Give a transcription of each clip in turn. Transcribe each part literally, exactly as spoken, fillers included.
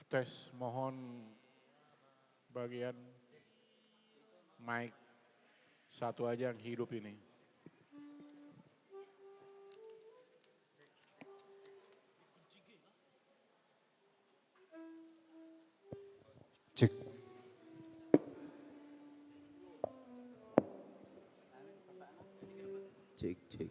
Tes, mohon bagian mic satu aja yang hidup ini. Cek. Cek, cek.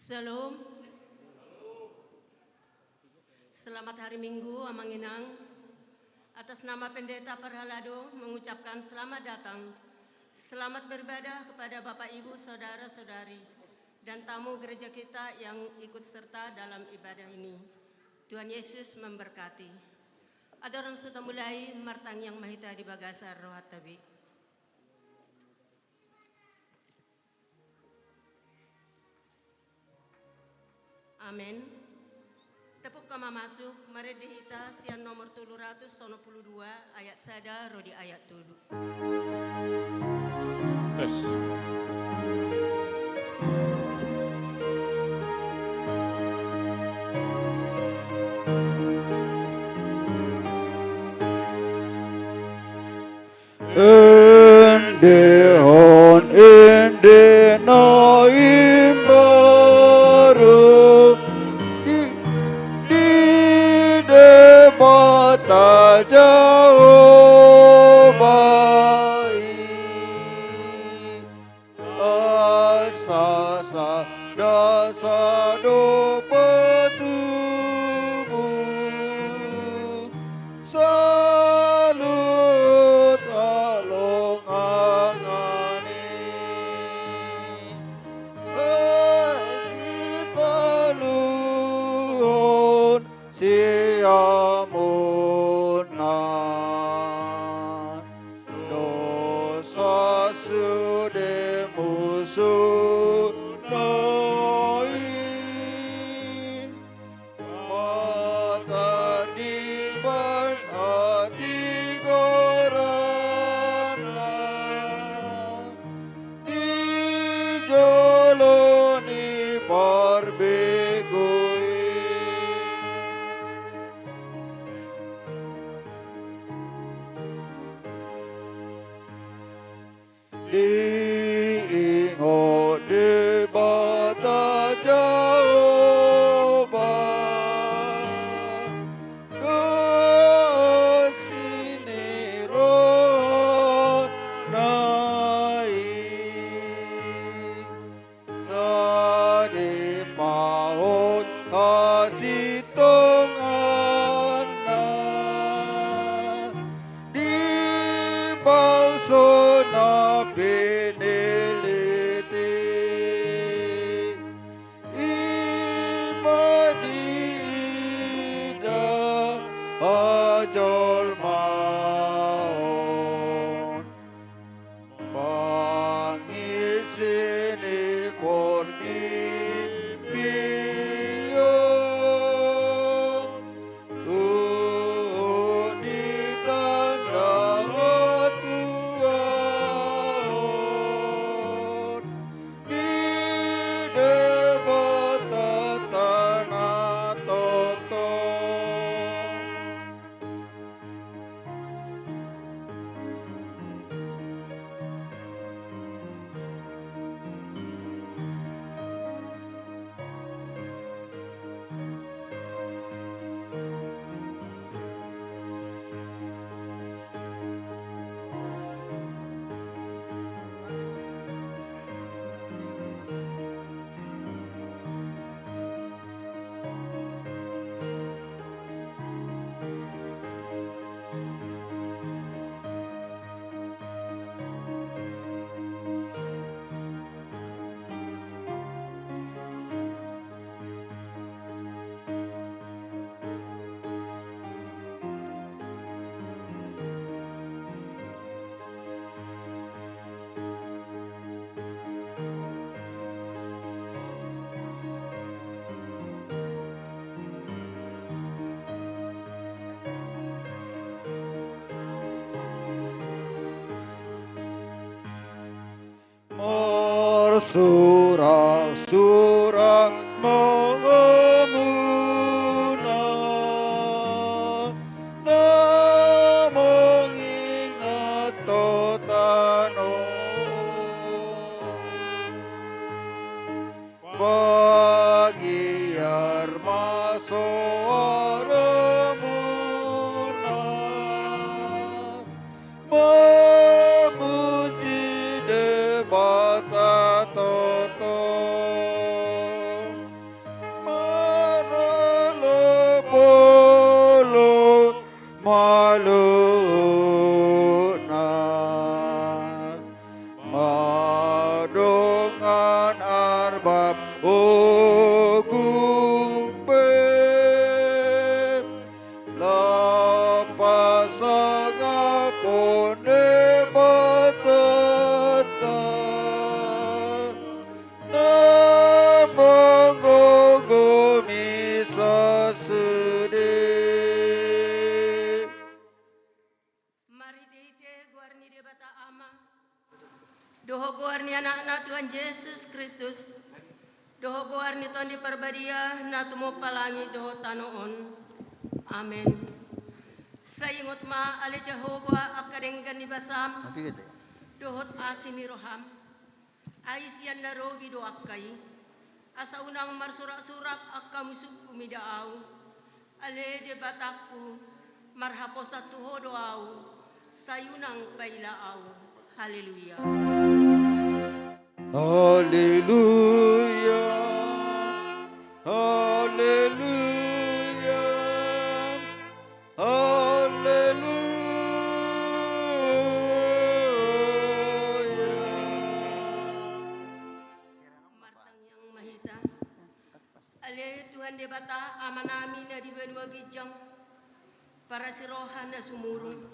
Shalom. Selamat hari Minggu, Amang Inang. Atas nama Pendeta Parhalado mengucapkan selamat datang. Selamat beribadah kepada Bapak, Ibu, Saudara-saudari, dan tamu gereja kita yang ikut serta dalam ibadah ini. Tuhan Yesus memberkati. Andorang so tamulai, martangiang ma hita di bagasan rohanta be. Amen. Tabuka ma masuk, marende hita sian nomor tolu ratus onom pulu dua, ayat sada ro di ayat tolu. Tes. Endehon ende na imbaru di, di Debata Jahowa i. Asa sada sada do patubu saluhut halongangan i. Sai ditaluhon siamun na dosa sude musuna i. Martandiban hatigoranna di jolo ni parbegu i. Diingot Debata Jahowa do asi ni rohana i. Sai dipasaut hasintonganna di bangso na pinillit i. I ma diida hajolmaon. Pangisi ni portibi on, huhut ni tanda hatuaon ni Debata na tongtong. Marsuraksurak ma hamuna na mangingot tu tano on. Pagiar ma soaramuna mamuji Debata tongtong. Jesus Kristus, dohot goar ni Tondi Parbadia na tumompa langit dohot tano on. Amen. Sai ingot ma, ale Jahowa, angka denggan ni basam dohot asi ni roham. Ai sian na robi do angka i, asa unang marsurak-surak angka musungku mida ahu. Ale Debatangku, marhaposan tu Ho do ahu, sai unang paila ahu. Haleluya. Haleluya. Haleluya. Haleluya. Martangiang ma hita. Ale Tuhan Debata, Amanami na di banua ginjang, parasi roha na sumurung,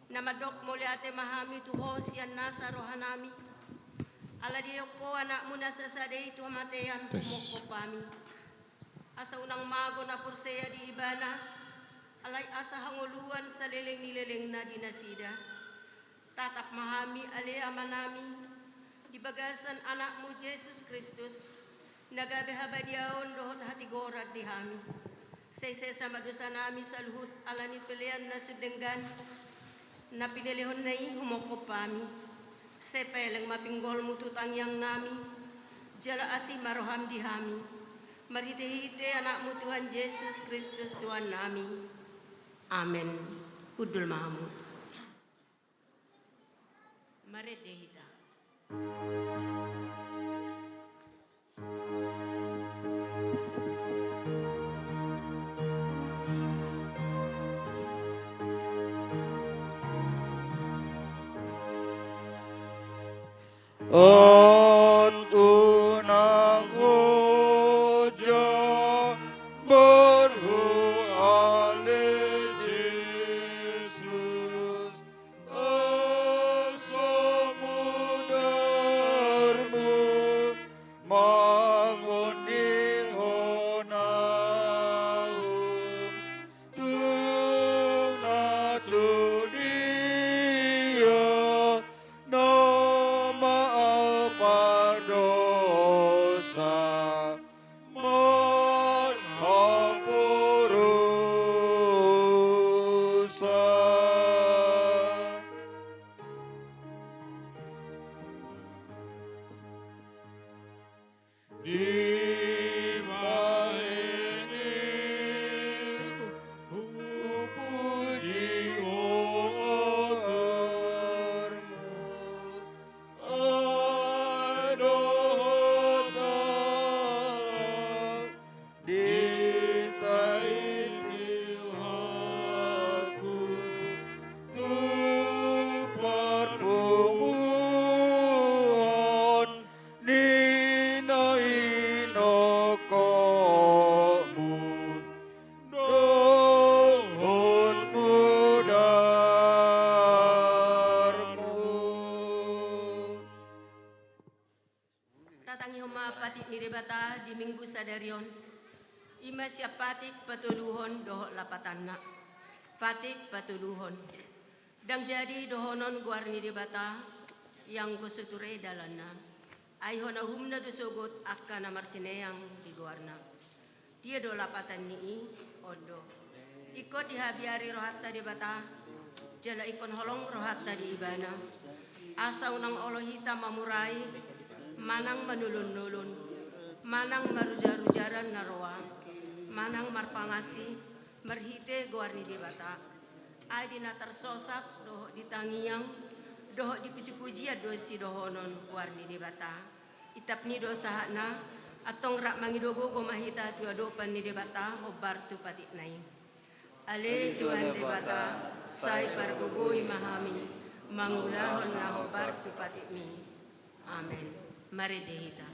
na mandok mauliate ma hami tu Ho sian nasa rohanami, ala didok Ho Anakmu na sasada i tu hamatean, tes, humophop hami. Asa unang mago na porsea di Ibana, alai asa hangoluan saleleng ni lelengna di nasida. Tatap ma hami, ale Amanami, di bagasan Anakmu Jesus Kristus, na gabe habadiaon dohot hatigoran di hami. Sai sesa ma dosanami saluhut ala ni pelean na sun denggan, na pinelehonna i humophop hami. Sai peleng ma pinggolmu tu tangiangnami, jala asi ma roham di hami. Marhite-hite Anakmu Tuhan Jesus Kristus Tuhannami. Amen. Hundul ma hamu. Marende hita. At unang hoja borhu ale Jesus, asa mudarmu mangonding hona um, tung na tu dia na maal pardosa, marhaporusan. Dibahen i hupuji goarmu, ai dohot ahu ditain ni rohangku tu parpunguan ni na inongkopmu dohot mudarmu. Tatangihon ma patik ni Debata di Minggu sadari on. I ma sian Patik patoluhon dohot lapatanna. Patik patoluhon. Ndang jadi dohonon goar ni Debata, ianggo so ture dalanna. Ai hona uhumna do sogot angka na marsineang di goarna. Dia do lapatan ni i? On do. Ingkon dihabiari rohanta Debata, jala ingkon holong rohanta di Ibana. Asa unang olo hita mamurai, manang manulun-nulun, manang marujar-rujaran na roa, manang marpangasi, marhite goar ni Debata. Ai di na tarsosap dohot di tangiang, dohot di puji-pujian do sidohonon goar ni Debata. Itap ni do sahatna, antong rap mangido gogo ma hita tu adopan ni Debata hombar tu patikna i. Ale Tuhan Debata, sai pargogoi ma hami, mangulahon na hombar tu patikmi. Amen. Marende hita.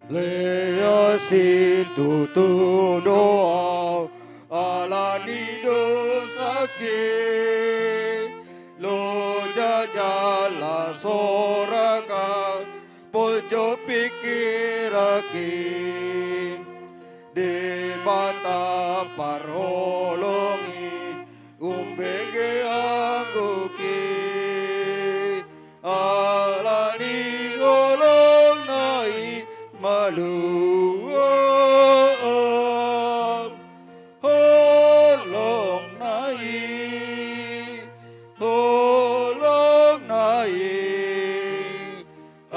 Lea situtu do ahu ala ni dosangki, loja ja Ala sorang ponjot pingkiranki, Debata parholongi, umbege angguki. Ala ni holongna i malua holongna i, holongna i.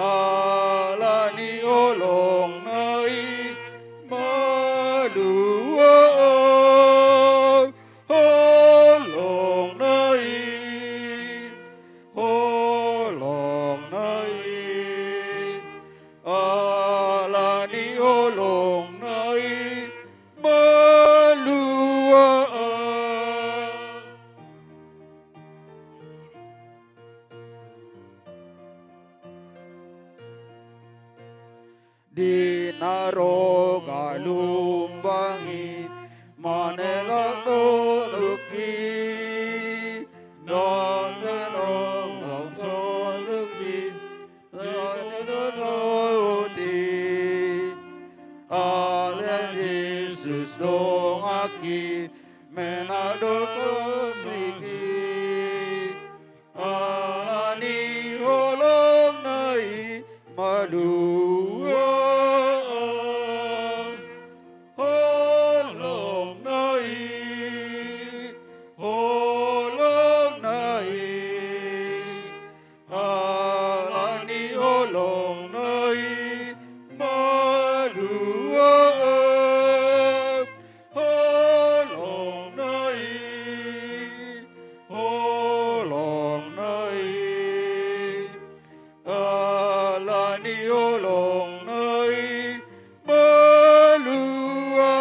Ala ni holongna i malua holongna i, holongna i. Ala ni holongna i malua. Di na ro galumbang i manelak do dongki, na tenong om soluki, na tenong do uti. Ala Jesus donganki, menak do tondingki. Ala ni holongna i malua holongna i, holongna i. Ala ni holongna i malua holongna i, holongna i. Ala ni holongna i malua.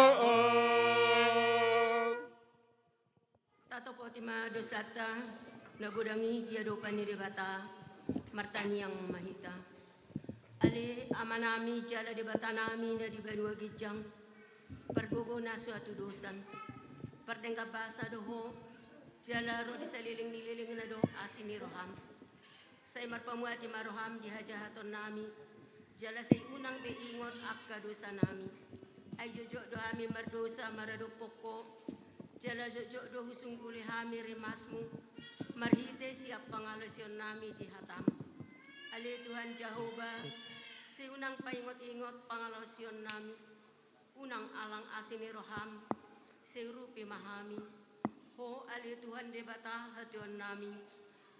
Tatopoti ma dosanta na godang i di adopan ni Debata. Martangiang ma hita. Ale Amanami jala Debatanami na di banua ginjang, pargogo na so hatudosan, pardenggan basa do Ho, jala ro di saleleng ni lelengna do asi ni roham. Sai marpamuati ma roham di hajahatonnami, jala sai unang be ingot angka dosanami. Ai jotjot do hami mardosa maradophon Ho, jala jotjot do husungguli hami rimasmu marhite sian pangalaosionnami di hatam. Ale Tuhan Jahowa, sai unang paingotingot pangalaosionnami. Unang alang asi ni roham, sai urupi ma hami. Ho ale Tuhan Debata hatuaonnami,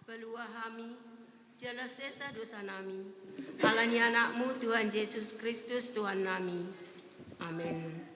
palua hami, jala sesa dosanami. Ala ni Anakmu Tuhan Jesus Kristus Tuhannami. Amen.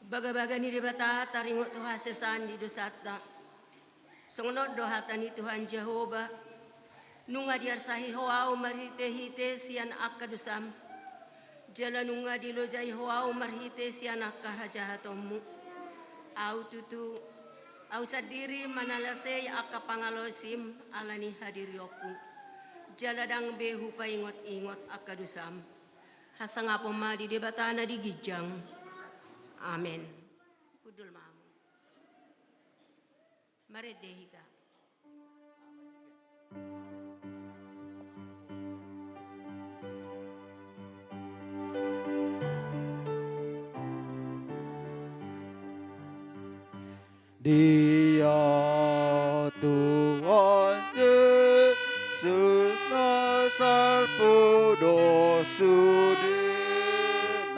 Bagabaga ni Debata taringot tu hasesaan ni dosanta. Songon on do hata ni Tuhan Jahowa: Nunga diarsahi Ho Ahu marhitehite sian angka dosam, jala nunga dilojai Ho Ahu marhite sian angka hajahatonmu. Ahu tutu, Ahu sandiri manalasei angka pangalaosim ala ni hadirionku, jala ndang be hupaingotingot angka dosam. Hasangapon ma di Debata na di ginjang. Amen. Hundul ma hamu. Marende hita. Dia Tuhan Jesus na salpu do sude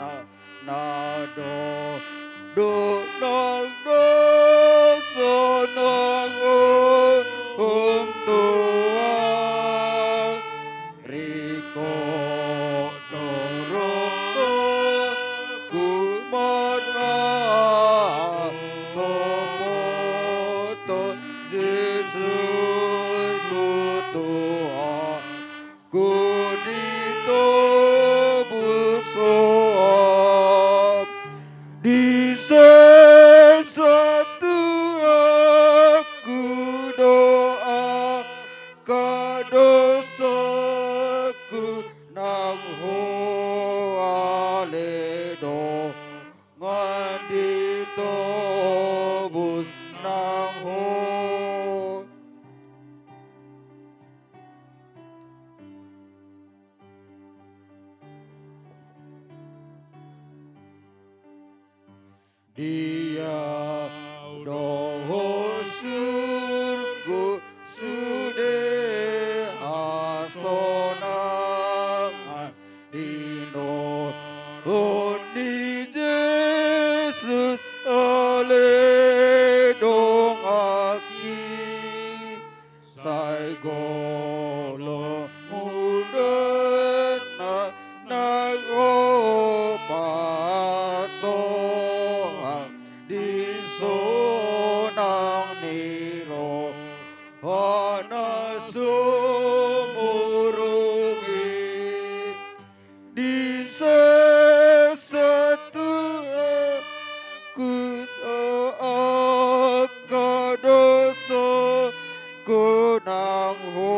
na, na do Donang dosa nang huhum Tuhan, ringkot do rohangku manang sopoton Jesus tu Tuhan. Ku ditobus Ho, disesa Tuhan ku do angka dosaku nang Ho, ale dongan, ditobus nang Ho. Dia do ho surgo sude hasonangan di nohon ni Jesus ale donganki. Sai golom mudena nang ho patongan di sonang ni roha na sumurung i. Disesa Tuhan ku angka dosaku nang ho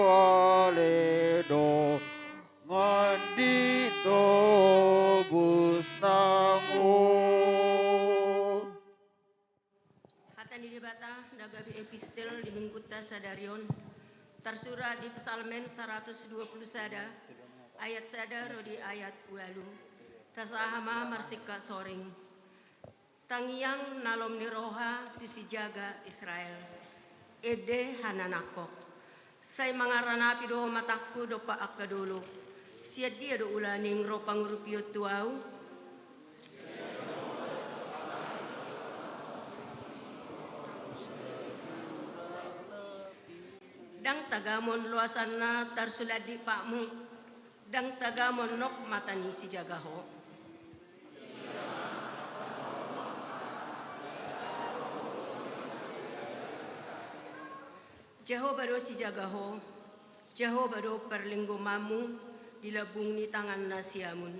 ale dongan, ditobus nang ho. Hata ni Debata na gabe epistel di minggunta sadari on tarsurat di Psalmen saratus dua pulu sada, ayat sada ro di ayat ualu. Tasaha ma marsingkat soring. Tangiang na lom ni roha tu sijaga Israel. Ende hananangkok. Sai mangaranapi do matangku dompak angka dolok. Sian dia do ulaning ro pangurupion tu ahu? Ndang tagamon loasanna tarsulat di patmu, ndang tagamon nok mata ni sijaga ho. Jahowa do sijaga ho, Jahowa do parlinggomanmu di lambung ni tangan na siamun.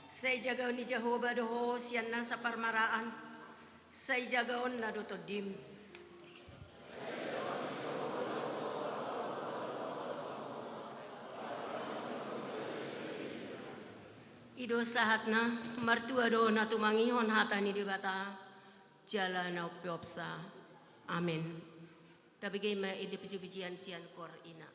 Sai jagaon ni Jahowa do ho sian nasa parmaraan, sai jagaonna do tondim. I do sahatna. Martua do na tumangihon hata ni Debata jala na umpeopsa. Amen. Tabege ma ende pujipujian sian koor ina.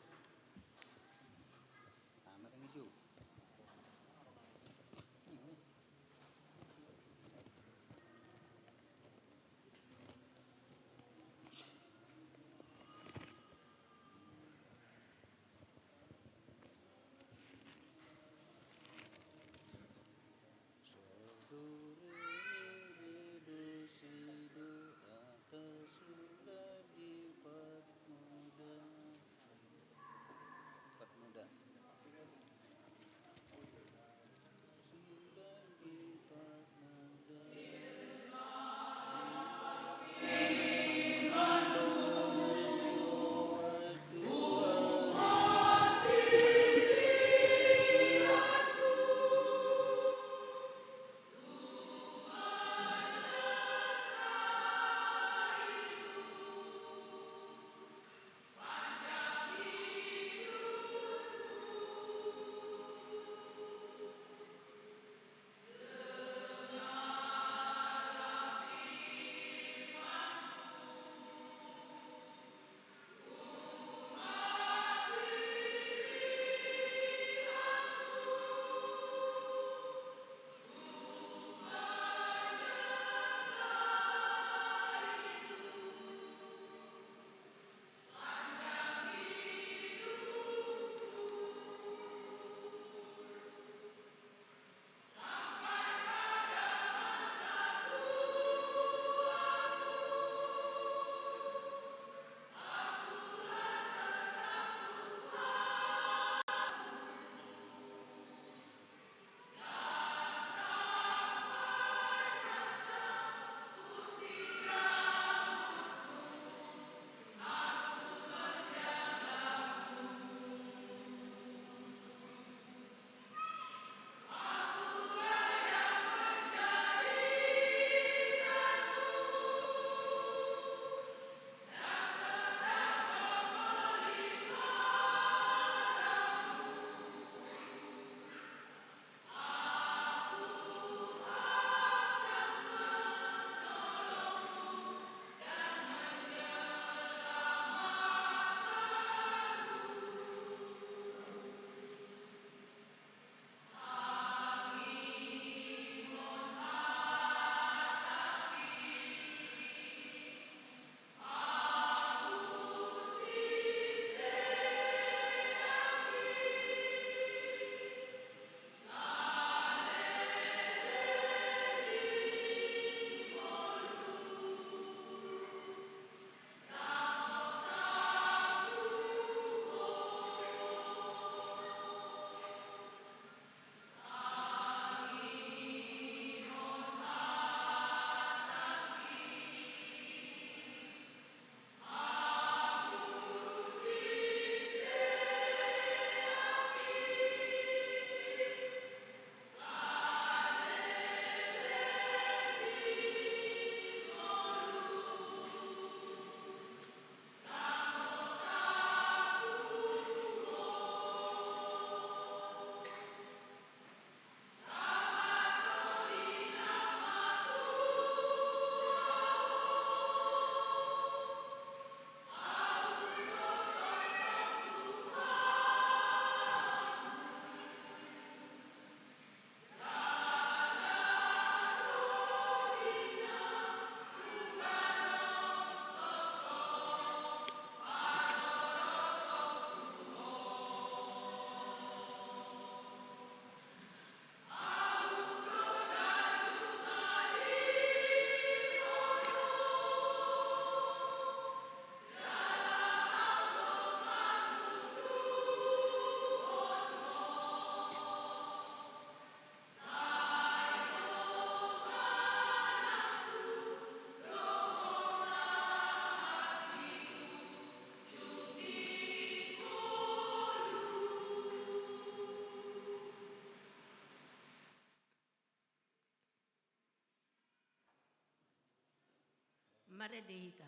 Marende hita.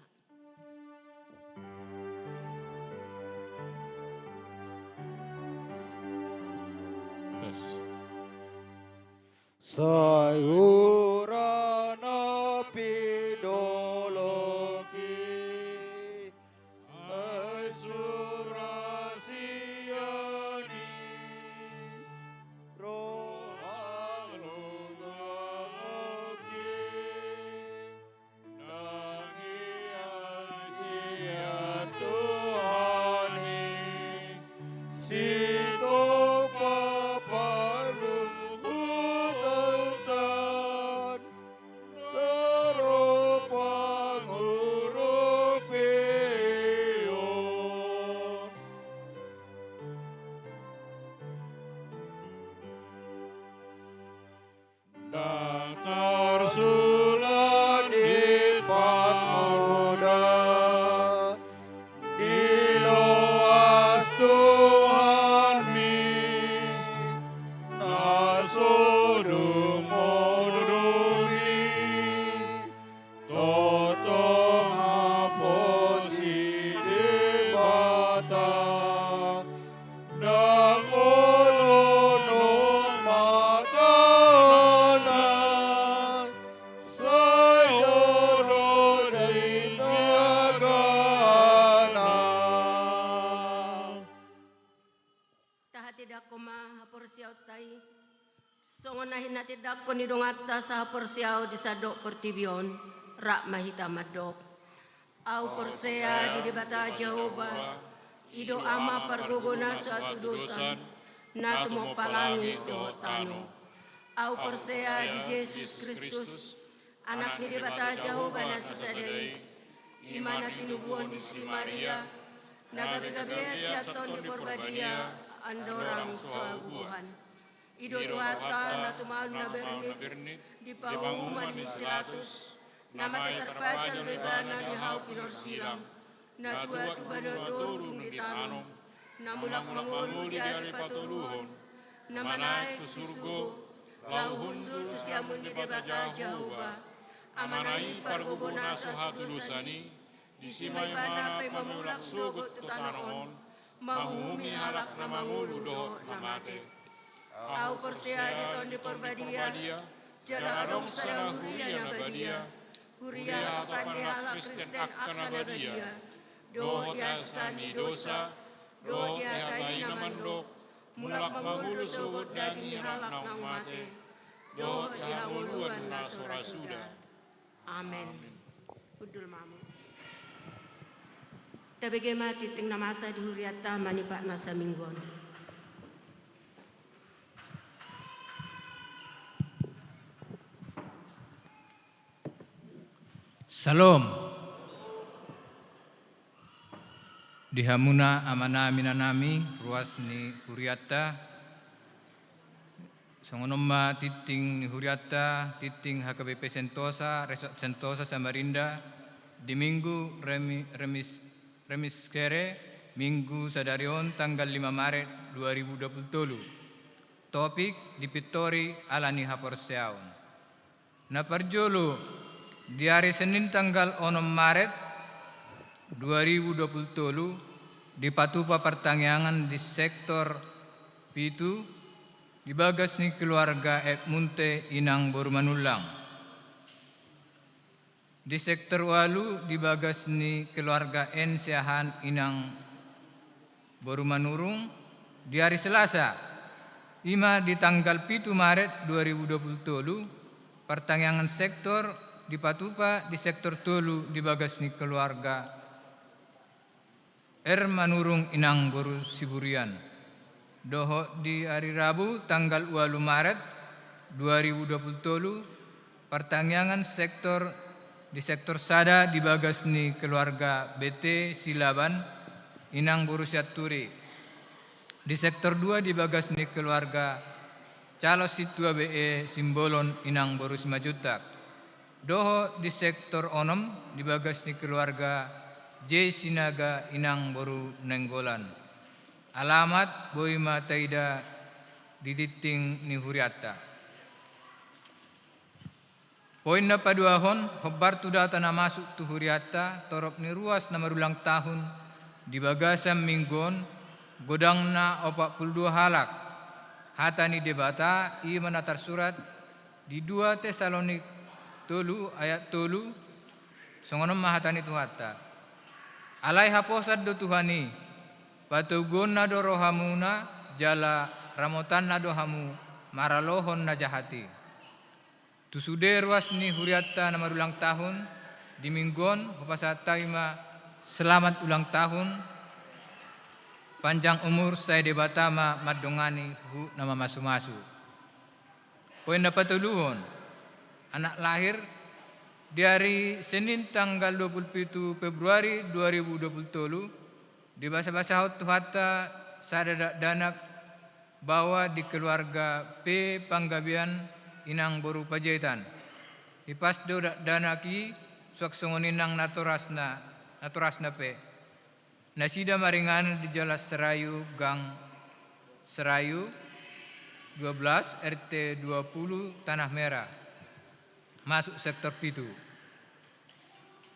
Sai hurang na pidolok i, ai sura sian i, roha longok i. Nang ia sian Tuhan i, sitongpa parluhutan, ndang ro pangurupion. Ndang tarsulang di panguda, diloas Tuhanmi, na so dung modom i. Tongtong haposi Debata, ndang olo naung matana, sai olo di niagana. Tahatindangkon ma haporseaonta i, songon na hinatindangkon ni donganta sahaporseaon di sandok portibi on. Rap ma hita mandok: Ahu porsea di Debata Jahowa, i do Ama pargogo na so hatudosan, na tumompa langit dohot tano. Ahu porsea di Jesus Kristus, Anak ni Debata Jahowa na sisada i, i ma na tinubuhon ni si Maria, na gabe-gabe sian Tondi Porbadia, andorang so habubuhan. I do Tuhanta na tumaon na bernit di panguhuman ni si Pilatus, na mate tarpajal do ibana di hau pinarsilang, na tua tu banua toru dung ditanom, na mulak mangolu di ari patoluhon, na manaek tu surgo, laho hundul tu siamun ni Debata Jahowa, Amana i pargogo na so hatudosan i, disi ma ibana paima mulak sogot tu tano on, manguhumi halak na mangolu dohot na mate. Ahu porsea di Tondi Porbadia, jala adong sada huria na badia, huria hatopan ni halak Kristen angka na badia, dohot di hasesaan ni dosa, dohot di hata i na mandok, mulak mangolu sogot daging ni halak naung mate, dohot di hangoluan na so ra suda. Amen. Hundul ma hamu. Tabege ma tingting na masa di hurianta manipat na saminggu on. Syalom. Di hamuna amanami, inanami, ruas ni hurianta. Songon on ma tingting ni hurianta, tingting H K B P Sentosa, Resort Sentosa Samarinda, di Minggu Remi-, Remis-, Remiscere, Minggu sadari on tanggal lima Maret dua ribu dua puluh tolu. Topik: Dipintori ala ni haporseaon. Na parjolo, di ari Senin tanggal onom Maret dua ribu dua puluh tolu, dipatupa partangiangan di sektor pitu di bagas ni keluarga F Munte inang boru Manullang. Di sektor ualu di bagas ni keluarga N Siahaan inang boru Manurung, di ari Selasa, i ma di tanggal pitu Maret dua ribu dua puluh tolu, partangiangan sektor dipatupa di sektor tolu di bagas ni keluarga R Manurung inang boru Siburian. Dohot di ari Rabu tanggal ualu Maret dua ribu dua puluh tolu, partangiangan sektor di sektor sada di bagas ni keluarga B T Silaban inang boru Sianturi, di sektor dua di bagas ni keluarga Calon Sintua B E Simbolon inang boru Simanjuntak, dohot di sektor onom di bagas ni keluarga J Sinaga inang boru Nainggolan. Alamat boi ma taida di tingting ni hurianta. Poin na paduahon, hombar tu data na masuk tu hurianta, torop ni ruas na marulang tahun di bagasan minggu on, godangna opat pulu dua halak. Hata ni Debata, i ma na tarsurat di dua Tesalonik tolu ayat tolu, songon on ma hata ni Tuhanta. Alai haposan do Tuhan i, patoguonna do rohamuna, jala ramotanna do hamu maralohon na jahat i. Tu sude ruas ni hurianta na marulang tahun, di minggu on, hupasahat hami ma selamat ulang tahun, panjang umur, sai Debata ma mandongani huhut na mamasumasu. Poin na patoluhon, anak lahir di ari Senin tanggal dua pulu pitu Februari dua ribu dua pulu tolu, dibasabasahon Tuhanta sada dakdanak baoa di keluarga P Panggabean inang boru Panjaitan. Hipas do dakdanak i suang songon i nang natorasna, natorasna pe. Nasida maringanan di Jalan Serayu, Gang Serayu dua belas, R T dua puluh, Tanah Merah, masuk sektor pitu.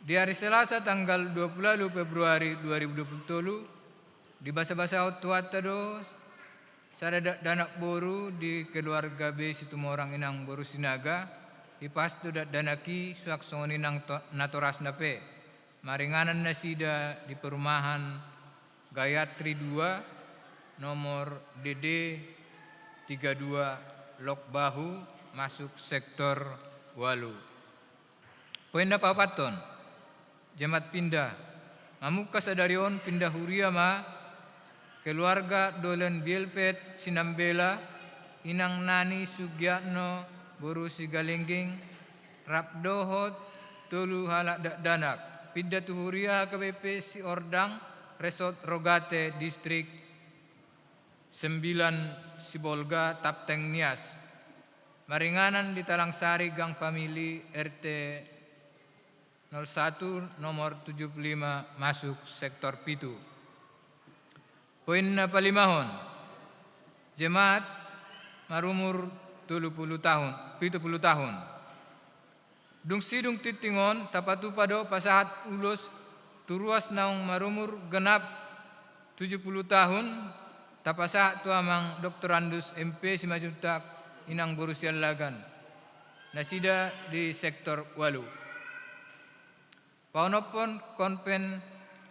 Di ari Selasa tanggal dua pulu ualu Februari dua ribu dua pulu tolu, dibasabasahon Tuhanta do sada dakdanak boru di keluarga B Situmorang inang boru Sinaga, hipas do dakdanak i suang songon i nang to-, natorasna pe. Maringanan nasida di perumahan Gayatri dua, nomor D D tiga dua, Lok Bahu, masuk sektor ualu. Poin na paopathon, jemaat pindah. Mamungka sadari on pindah huria ma keluarga dolen Bielpet Sinambela, inang nani Sugiatno boru Sigalingging, rap dohot tolu halak dakdanak. Pindah tu huria H K B P Siordang, Resort Rogate, Distrik Sembilan Sibolga, Tapteng Nias. Maringanan di Talang Sari, Gang Famili, R T nol satu, nomor tujuh puluh lima, masuk sektor pitu. Poin na palimahon, jemaat marumur tolu pulu tahun, pitu pulu tahun. Dung sidung tingting on, tapatupa do pasahat ulos tu ruas naung marumur genap tujuh pulu tahun, tapasahat tu amang Doktorandus M P Simanjuntak inang boru Siallagan. Nasida di sektor ualu. Paonomhon Konven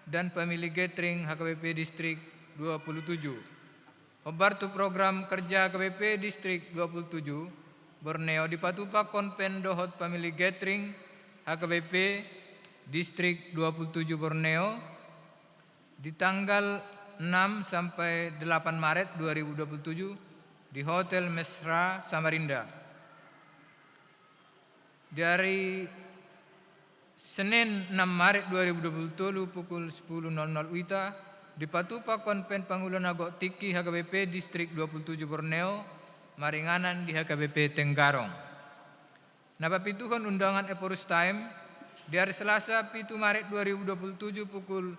dan Family Gathering H K B P Distrik dua pulu tujuh. Hombar tu program kerja H K B P Distrik dua pulu tujuh Borneo, dipatupa Konven dohot Family Gathering H K B P Distrik dua pulu tujuh Borneo di tanggal enam sampai delapan Maret dua ribu dua puluh tujuh di Hotel Mesra Samarinda. Di ari Senin enam Maret dua ribu dua puluh tolu pukul sepuluh nol nol W I T A, dipatupa Konven Pangula na Gok Tingki H K B P Distrik dua puluh tujuh Borneo, maringanan di H K B P Tenggarong. Na papituhon undangan Ephorus Time, di ari Selasa pitu Maret dua ribu dua puluh tujuh pukul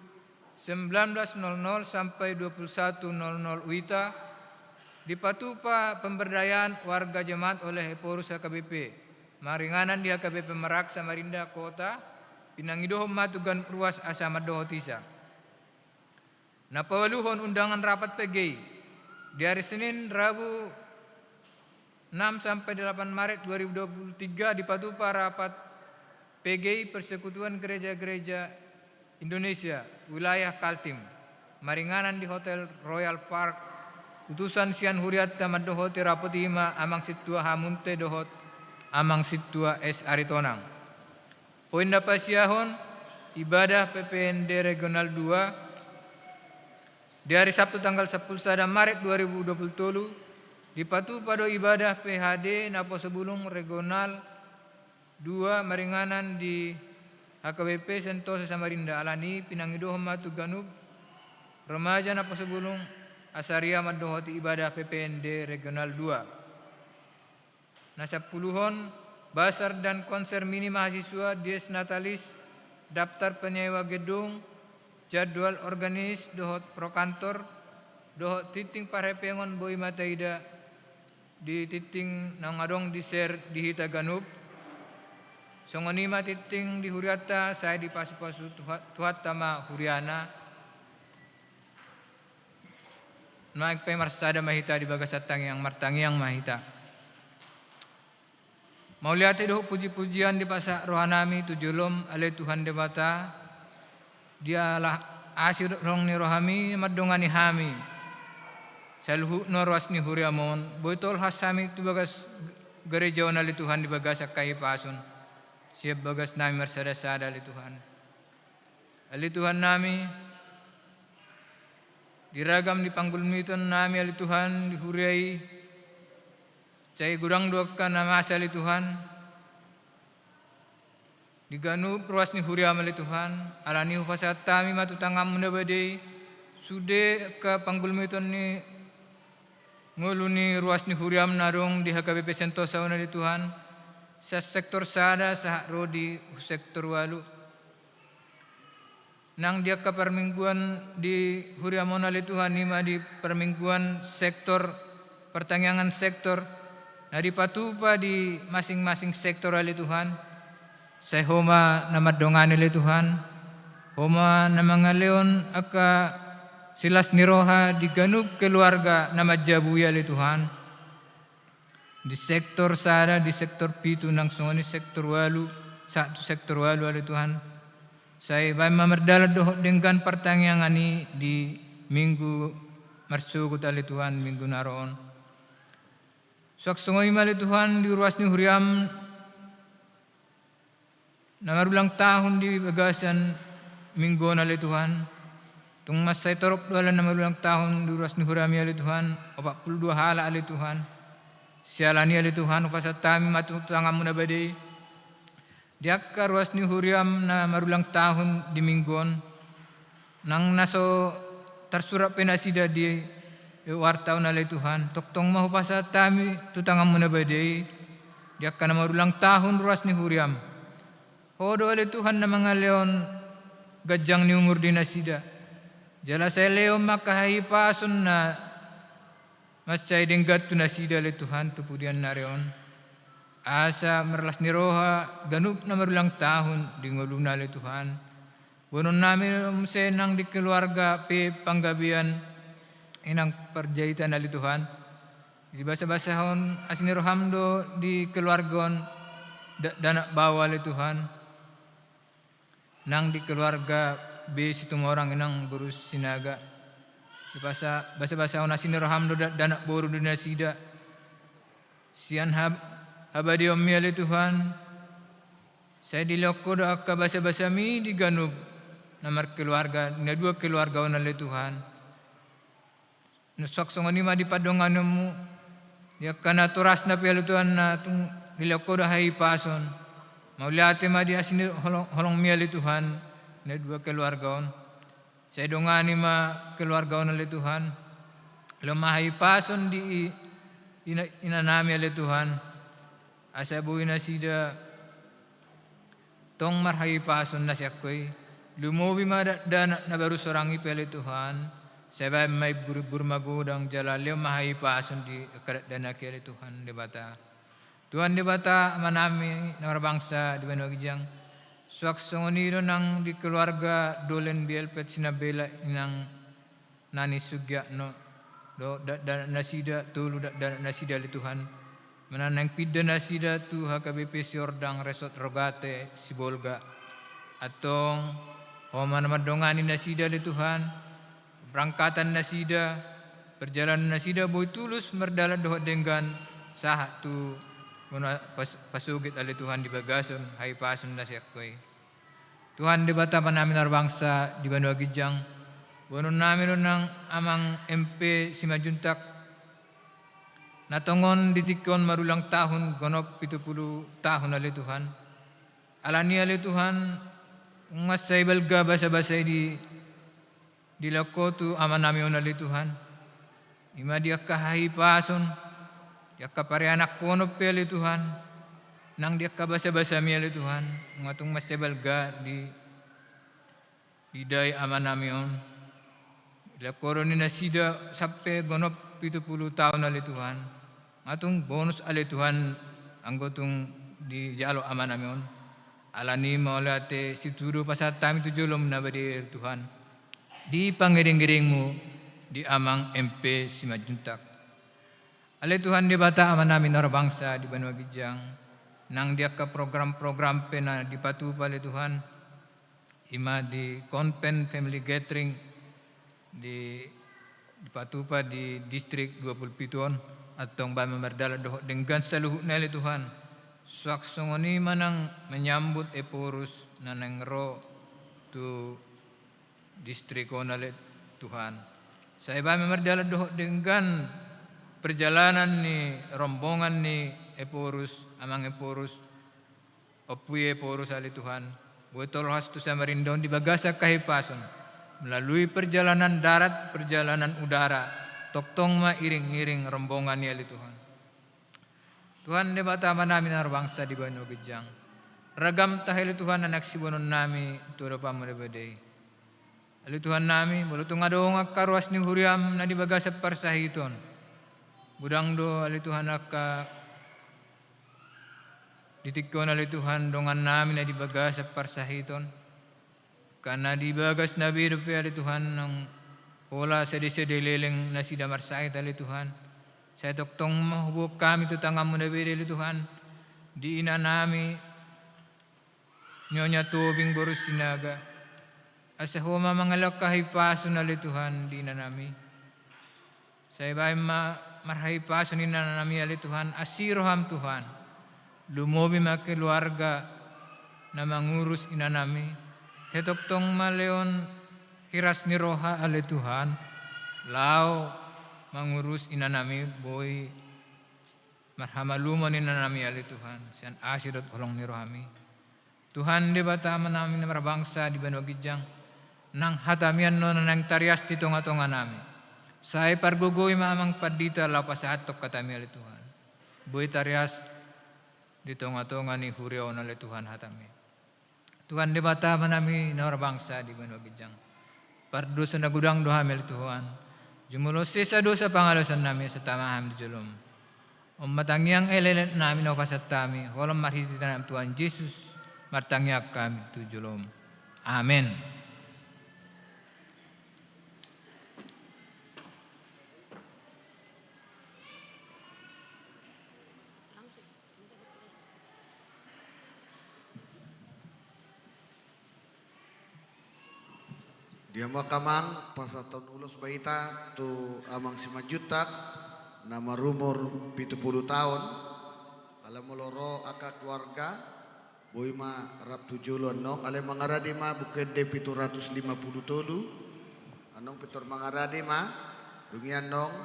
sembilan belas nol nol sampai dua puluh satu nol nol W I T A, dipatupa pemberdayaan warga jemaat oleh Ephorus H K B P, maringanan di H K B P Merak Samarinda Kota, pinangidohon ma tu ganup ruas asa mandohoti sa. Na paualuhon undangan rapat P G I, di ari Senin, Rabu, enam sampai delapan Maret dua ribu dua puluh tiga dipatupa rapat P G I Persekutuan Gereja-Gereja Indonesia, wilayah Kaltim, maringanan di Hotel Royal Park, utusan sian hurianta mandohoti rapat i ma Amang Sintua H. Munte dohot Amang Sintua S. Aritonang. Poin na pasiahon, ibadah P P N D Regional dua, di ari Sabtu tanggal sampulu sada Maret dua ribu dua puluh tolu, dipatupa do ibadah P H D Naposobulung Regional dua maringanan di H K B P Sentosa Samarinda. Alani i pinangidohon ma tu ganup remaja Naposobulung asa ria mandohoti ibadah P P N D Regional dua. Na sampuluhon, basar dan konser mini mahasiswa, dies natalis, daftar penyewa gedung, jadwal organis dohot prokantor, dohot tingting parhepengon boi ma taida di tingting naung adong di-share di hita ganup. Songon i ma tingting di hurianta, sai dipasupasu Tuha-, Tuhanta ma huriana. Nuaeng pe marsada ma hita di bagasan tangiang, martangiang ma hita. Mauliate dohot pujipujian dipasahat rohanami tu jolom, ale Tuhan Debata, di ala asi dohot holong ni rohami mandongani hami saluhutna ruas ni huriam on, boi tolhas hami tu bagas gareja on, ale Tuhan, di bagasan hahipason sian bagasnami marsadasada, ale Tuhan. Ale Tuhannami, di ragam ni panggulmitonnami, ale Tuhan, di huria i, sai godang do angka na masa, ale Tuhan, di ganup ruas ni huriam, ale Tuhan. Alani i hupasahat hami ma tu tanganmu na badia i sude angka panggulmiton ni ngolu ni ruas ni huriam na adong di H K B P Sentosa on, ale Tuhan, sian sektor sada sahat ro di sektor ualu. Nang di angka parmingguan di huriam on, ale Tuhan, i ma di parmingguan sektor partangiangan sektor na dipatupa di masing-masing sektor, ale Tuhan. Sai Ho ma na mandongani, ale Tuhan. Ho ma na mangalehon angka silas ni roha di ganup keluarga na manjabu i, ale Tuhan. Di sektor sada, di sektor pitu, nang songon i sektor ualu, sahat tu sektor ualu, ale Tuhan. Sai baen ma mardalan dohot denggan partangiangan i di minggu marsogot, ale Tuhan, minggu na ro on. Suang songon i ma, ale Tuhan, di ruas ni huriam na marulang tahun di bagasan minggu on, ale Tuhan. Tung mansai torop do halak na marulang tahun di ruas ni huriam i, ale Tuhan, opat pulu dua halak, ale Tuhan. Siala ni i, ale Tuhan, hupasahat hami ma tu tanganmu na badia i di angka ruas ni huriam na marulang tahun di minggu on. Nang na so tarsurat pe nasida di warta on, ale Tuhan, tongtong ma hupasahat hami tu tanganmu na badia i di angka na marulang tahun ruas ni huriam. Ho do, ale Tuhan, na mangalehon ganjang ni umur di nasida. Jala sai lehon ma angka hahipason na mansai denggan tu nasida, ale Tuhan, tu pudian ni ari on. Asa marlas ni roha ganup na marulang tahun di ngoluna, ale Tuhan. Boanonnami muse nang di keluarga P Panggabean, Inang Panjaitan, ale Tuhan. Dibasabasahon asi ni roham do di keluarga on dakdanak baoa, ale Tuhan. Nang di keluarga B Situmorang, Inang boru Sinaga, dibasa-, basabasahon asi ni roham do dakdanak boru di nasida. Sian hab-, habadiaonmi, ale Tuhan, sai dilehon Ho do angka basabasami di ganup na markeluarga, na dua keluarga on, ale Tuhan. Na suang songon i ma di pandonganionmu di angka natorasna pe, ale Tuhan, na tung dilehon Ho do hahipason. Mauliate ma di asi ni holong-, holongmi, ale Tuhan, na dua keluarga on. Sai dongani ma keluarga on, ale Tuhan. Lehon ma hahipason di i-, ina-, inanami, ale Tuhan. Asa boi nasida tong marhahipason na sian Ho i. Lumobi ma dakdanak na baru sorang i pe, ale Tuhan. Sai baen ma imburimbur magodang jala lehon ma hahipason di angka dakdanak i, ale Tuhan Debata. Tuhan Debata, Amanami na marbangsa di banua ginjang. Suang songon i do nang di keluarga Dolen Bielpet Sinambela, Inang Nani Sugiatno, dohot dakdanak nasida, tolu dakdanak nasida, ale Tuhan. Manang naeng pinda nasida tu H K B P Siordang, Resort Rogate, Sibolga. Antong Ho ma na mandongani nasida, ale Tuhan. Parangkatan nasida, parjalanan nasida boi tulus mardalan dohot denggan sahat tu bona pas-, pasogit, ale Tuhan, di bagasan hahipason na sian Ho i. Tuhan Debata, Amanami na marbangsa di banua ginjang, boanonnami do nang Amang M P Simanjuntak, na tongon di tingki on marulang tahun, gonop pitu pulu tahun, ale Tuhan. Alani i, ale Tuhan, mansai balga basabasa i di dilehon Ho tu amanami on, ale Tuhan. I ma di angka hahipason, di angka parianakhonon pe, ale Tuhan, nang di angka basabasami, ale Tuhan, nga tung mansai balga di, didai amanami on. Dilehon Ho do ni nasida sampe gonop pitu pulu taon, ale Tuhan. Nga tung bonus, ale Tuhan, anggo tung dijalo amanami on. Alani i mauliate situtu do pasahat hami tu jolom na badia i Tuhan, di pangiringiringmu di Amang M P Simanjuntak. Ale Tuhan Debata Amanami na marbangsa di banua ginjang, nang di angka program-program pe na dipatupa ale Tuhan, i ma di Convent Family Gathering, di, dipatupa di distrik dua pulu pitu on, antong bahen ma mardalan dohot denggan saluhutna ale Tuhan. Suang songon i ma nang menyambut Ephorus na naeng ro tu distrik on ale Tuhan. Sai bahen ma mardalan dohot denggan perjalanan ni rombongan ni Ephorus, Amang Ephorus, Ompu i Ephorus ale Tuhan, boi tolhas tu Samarinda on di bagasan hahipason, melalui perjalanan darat, perjalanan udara, tongtong ma iring-iring rombongan i ale Tuhan. Tuhan Debata Amanami na marbangsa di banua ginjang, ragam tahi ale Tuhan na naeng siboanonnami tu adopanmu na badia i. Ale Tuhannami, molo tung adong angka ruas ni huriam na di bagasan parsahiton, godang do ale Tuhan angka di tingki on ale Tuhan dongannami na di bagasan parsahiton. Angka na di bagasna be dope ale Tuhan naung pola sadesade leleng nasida marsahit ale Tuhan. Sai tongtong ma huboan hami tu tanganmu na badia ale Tuhan, di inanami Nyonya Tobing boru Sinaga. Asa Ho ma mangalehon hahipason ale Tuhan di inanami. Sai bahen ma marhahipason inanami ale Tuhan, asi roham Tuhan. Lumobi ma keluarga na mangurus inanami. Sai tongtong ma lehon hiras ni roha ale Tuhan, laho mangurus inanami, boi marhamalumon inanami ale Tuhan, sian asi dohot holong ni rohami. Tuhan Debata Amanami na marbangsa di banua ginjang, nang hatami annon na naeng tarias di tongatonganami. Sai pargogoi ma Amang Pandita laho pasahathon hatami ale Tuhan. Boi tarias di tongatonga ni huria on ale Tuhan hatami. Tuhan Debata Amanami na marbangsa di banua ginjang, pardosa na godang do hami ale Tuhan. Jumolo sesa dosa pangalaosannami asa tama hami tu jolom. On ma tangiang elekeleknami na hupasahat hami, holan marhite Anakmu Tuhan Jesus, martangiang hami tu jolom. Amen. Dia ma amang, pasahathon ulos ma hita tu Amang Simanjuntak na marumur pitu pulu taon. Ala molo ro angka keluarga, boi ma rap tu jolo annon, alai mangarade ma Buku Ende pitu ratus lima pulu tolu. Annon pintor mangarade ma, dung i annon,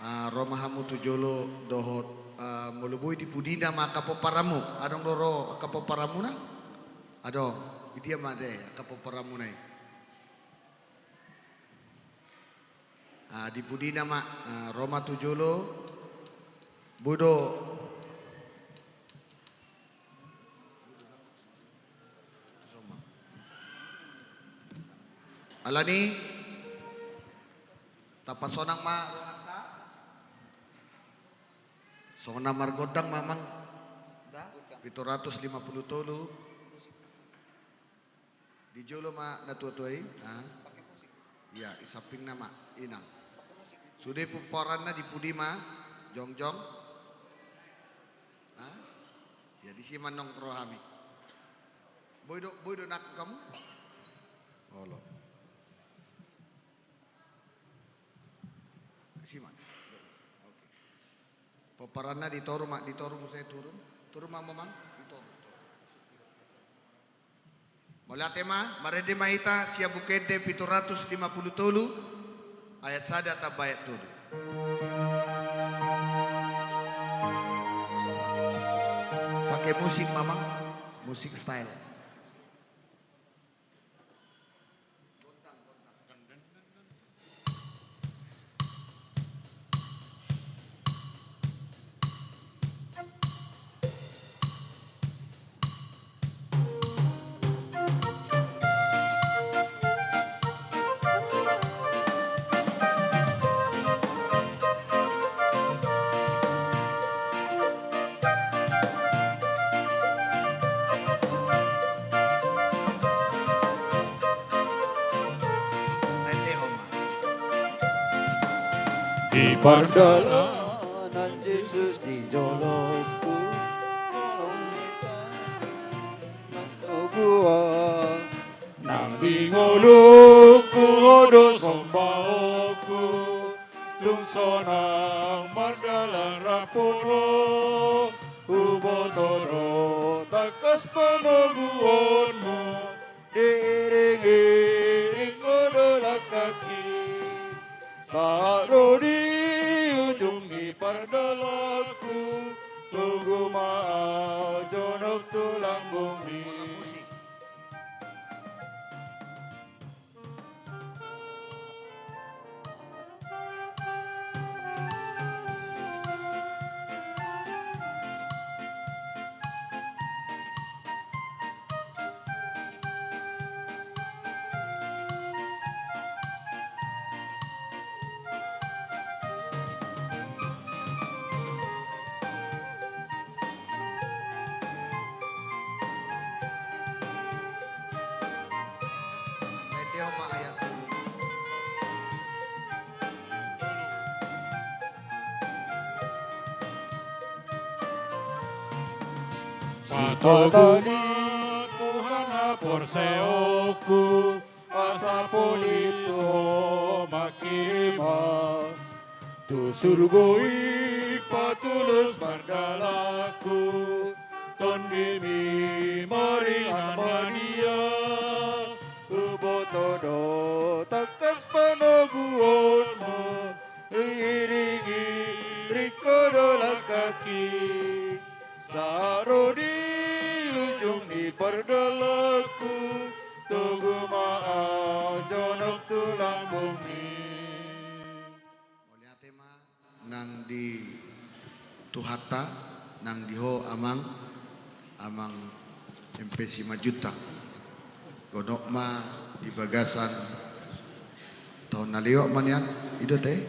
ah, ro ma hamu tu jolo dohot, ah, molo boi di pudina ma angka pomparanmu. Adong do ro angka pomparanmuna? Adong. Di dia ma de angka pomparanmuna i? Ah, di pudina ma, ah, ro ma tu jolo. Boi do. Alani, tapasonang ma rohanta. Songon na margondang ma amang. Da? Pitu ratus lima pulu tolu. Di jolo ma natuatua i, ah. Ia, di sampingna ma, inang. Sude pomparanna di pudi ma, jongjong. Ah? Ia, disi ma annon ro hami. Boi do, boi do nangkok hamu? Olo. Disi ma. Oke. Pomparanna di toru ma, di toru muse turun. Turun ma amang, di toru. Mauliate ma, marende ma hita sian Buku Ende pitu ratus lima pulu tolu, ayat sada tamba ayat tolu. Pake musik ma amang, musik style. Di pardalanan Jesus di jolongku, nang toguan nang di ngolungku, Ho do sombaonku. Tung sonang mardalan rap Ho do, huboto do tangkas panoguonmu. Diiring-iring Ho do langkangki, sahat ro di ujung ni pardalanku. Togu ma ahu jonok tu lambungmi. Sipata ni Tuhan haporseaonku, asa polin tu Ho mangkirim ahu. Tu surgo i patulus pardalanku, TondiMi ma ringan ma nian. Huboto do tangkas panoguonmu, diiring-iring Ho do langkangki, sahat ro di ujung ni pardalanku. Togu ma ahu jonok tu lambungmi. Mauliate ma nang di Tuhanta, nang di ho amang, amang M P Simanjuntak. Godang ma di bagasan taon na lewat ma nian, i do ate.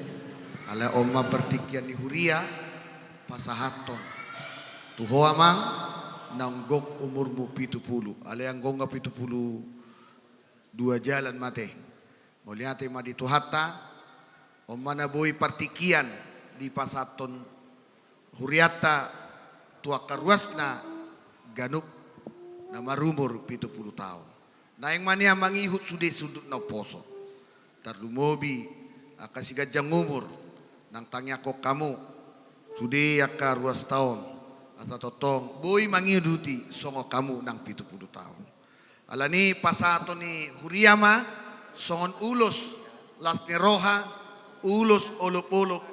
Alai on ma partingkian ni huria pasahathon tu ho amang, naung gok umurmu pitu pulu, alai anggo nunga pitu pulu dua jalan ma ate. Mauliate ma di Tuhanta, on ma na boi partingkian dipasahathon hurianta tu angka ruasna ganup na marumur pitu pulu taon. Naeng ma nian mangihut sude sundut na umposo. Tarlumobi angka siganjang umur naung tangiangkon hamu, sude angka ruasta on, asa tongtong boi mangihuti songon hamu nang pitu pulu taon. Alani i pasahathon ni huria ma songon ulos las ni roha, ulos olopolop,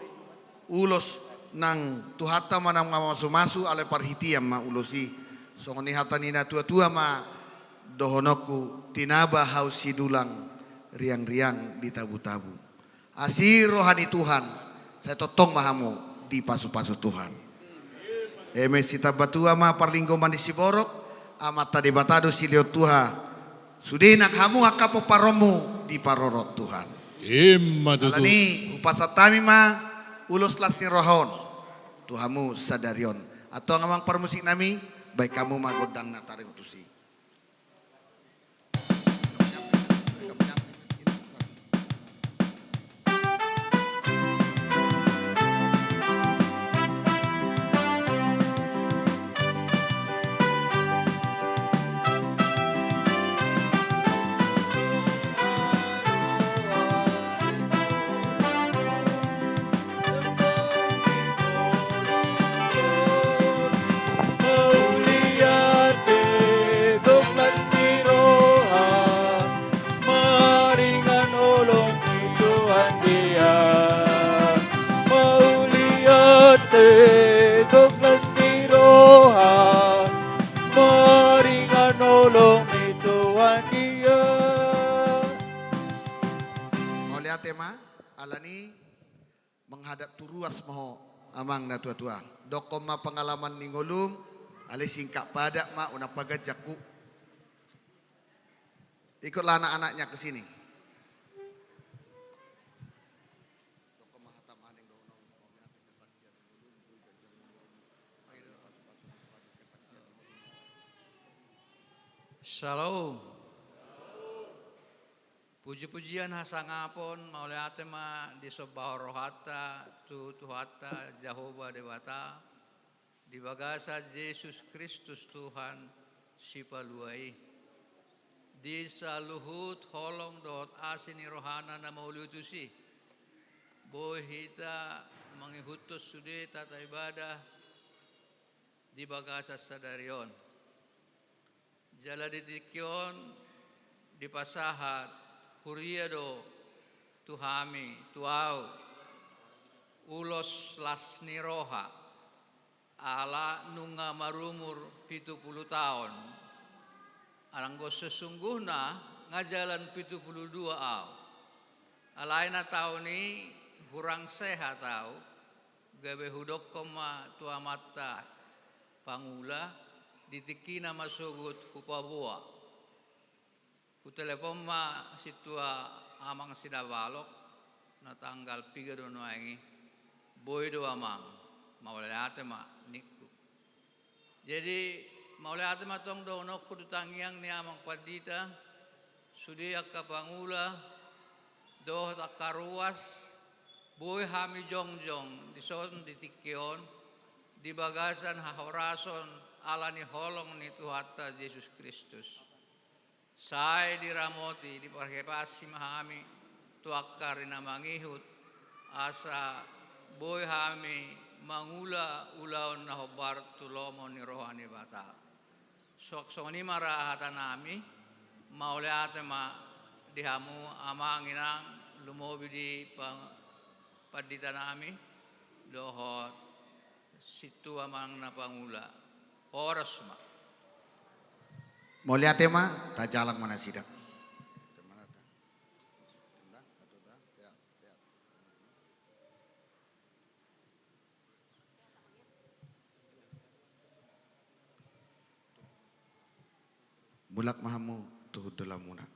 ulos nang Tuhanta ma na mamasumasu, alai parhitean ma ulos i. Songon i hata ni na tuatua ma dohononku: Tinaba hau sidulang, riangriang di tabutabu. Asi roha ni Tuhan, sai tongtong ma hamu dipasupasu Tuhan. Eme sitamba tua ma parlinggoman ni siborok, Amanta Debata do silehon tuha, sude nang hamu angka pomparanmu diparorot Tuhan. Ima tutu. Alani i hupasahat hami ma ulos las ni roha on tu hamu sadari on. Antong amang parmusiknami, baen hamu ma gondang na taringot tusi. Mauliate gok las ni roha, maringan holong ni Tuhan dia. Mauliate gok las ni roha, maringan holong ni Tuhan dia. Mauliate ma, alani menghadap tu ruas ma ho, amang na tuatua. Dokkon ma pengalaman ni ngolum, alai singkat padat ma, unang paganjang hu. Ikutlah anak-anaknya ke sini. Shalom. Puji-pujian hasangapon, mauliate ma disombahon rohanta tu Tuhanta Jahowa Debata, di bagasan Jesus Kristus Tuhan Sipalua i. Di saluhut holong dohot asi ni rohana na mauliutus i, boi hita mangihuthon sude tata ibadah di bagasan sadari on. Jala di tingki on dipasahat huria do tu hami, tu ahu, ulos las ni roha, ala nunga marumur pitu pulu taon. Alai anggo sesungguhna nga jalan pitu pulu dua ahu. Alai na taon i hurang sehat ahu, gabe hudokkon ma tu amanta Pangula, di tingkina ma sogot hupaboa. Hutelepon ma sintua Amang Sidabalok, na tanggal piga do nuaeng i, boi do Amang, mauliate ma ningku. Jadi, mauliate ma tong dohononku tu tangiang ni Amang Pandita, sude angka pangula, dohot angka ruas, boi hami jongjong dison di tingki on, di bagasan hahorason ala ni holong ni Tuhanta Jesus Kristus. Sai diramoti, diparhepasi ma hami tu angka ari na mangihut, asa boi hami mangula ulaon na hombar tu lomo ni roha ni Debata. Suang songon i ma ra hata nami, mauliate ma di hamu amang inang, lumobi di pa-, pandita nami, dohot sintua amang na pangula. Horas ma. Mauliate ma, tajalang ma nasida. Mulak ma hamu tu hundulanmuna.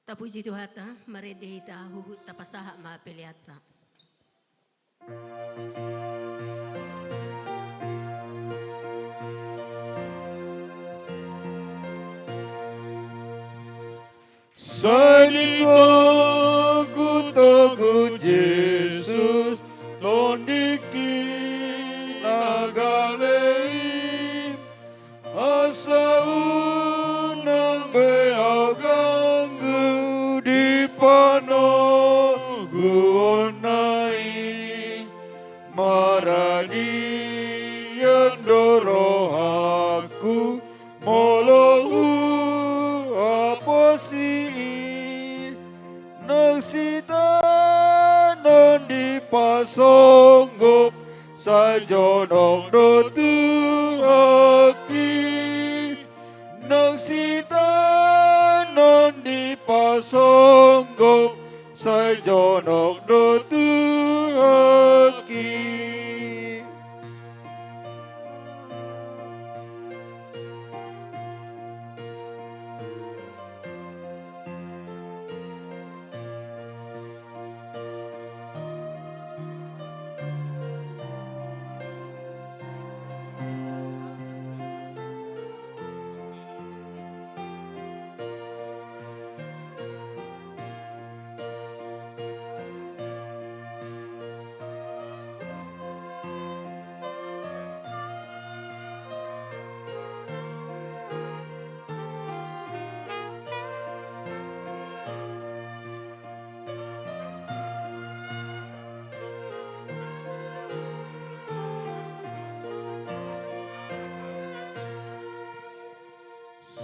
Tapuji Tuhanta, marende hita huhut tapasahat ma peleanta. Sai ditonggontonggon Jesus, Tondiku na gale i, asa unang be ahu ganggu di panoguonna i. Maradian do rohangku molo huaposi i. Nang sitaonon dipasonggop, sai jonok do tu haki. Nang sitaonon dipasonggop, sai jonok do tu haki.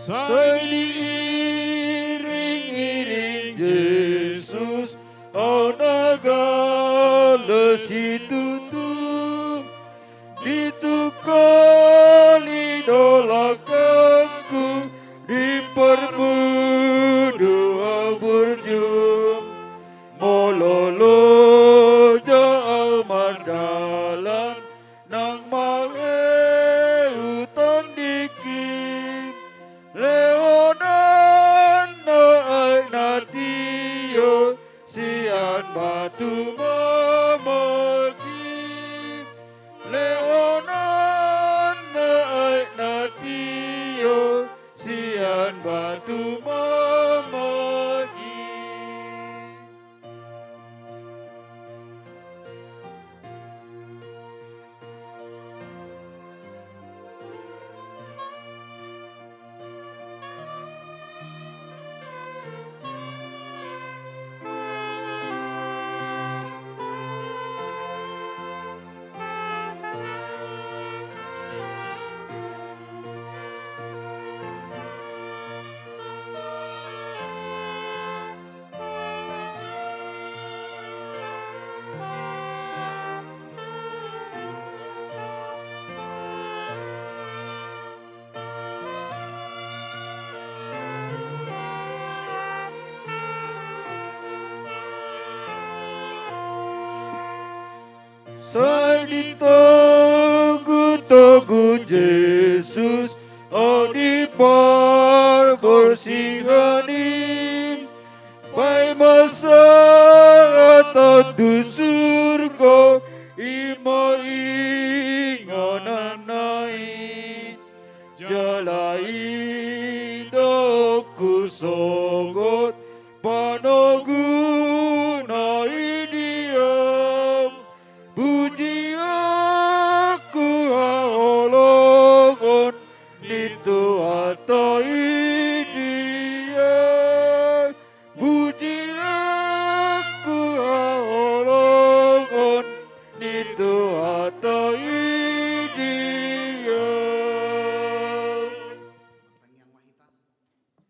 Sai diiringiring Jesus ahu na gale situtu, ditungkoli do langkangku, diparmudu ahu burju. Molo Sai ditogu-togu Jesus on di parborsihan i. Paima sahat tu surgo, i ma ingananna i. Jala i do husogot panoguna i di Ahu. Pujian tu haholongon ni Tuhanta i di Ahu. Pujian tu haholongon ni Tuhanta i di Ahu. Martangiang ma hita.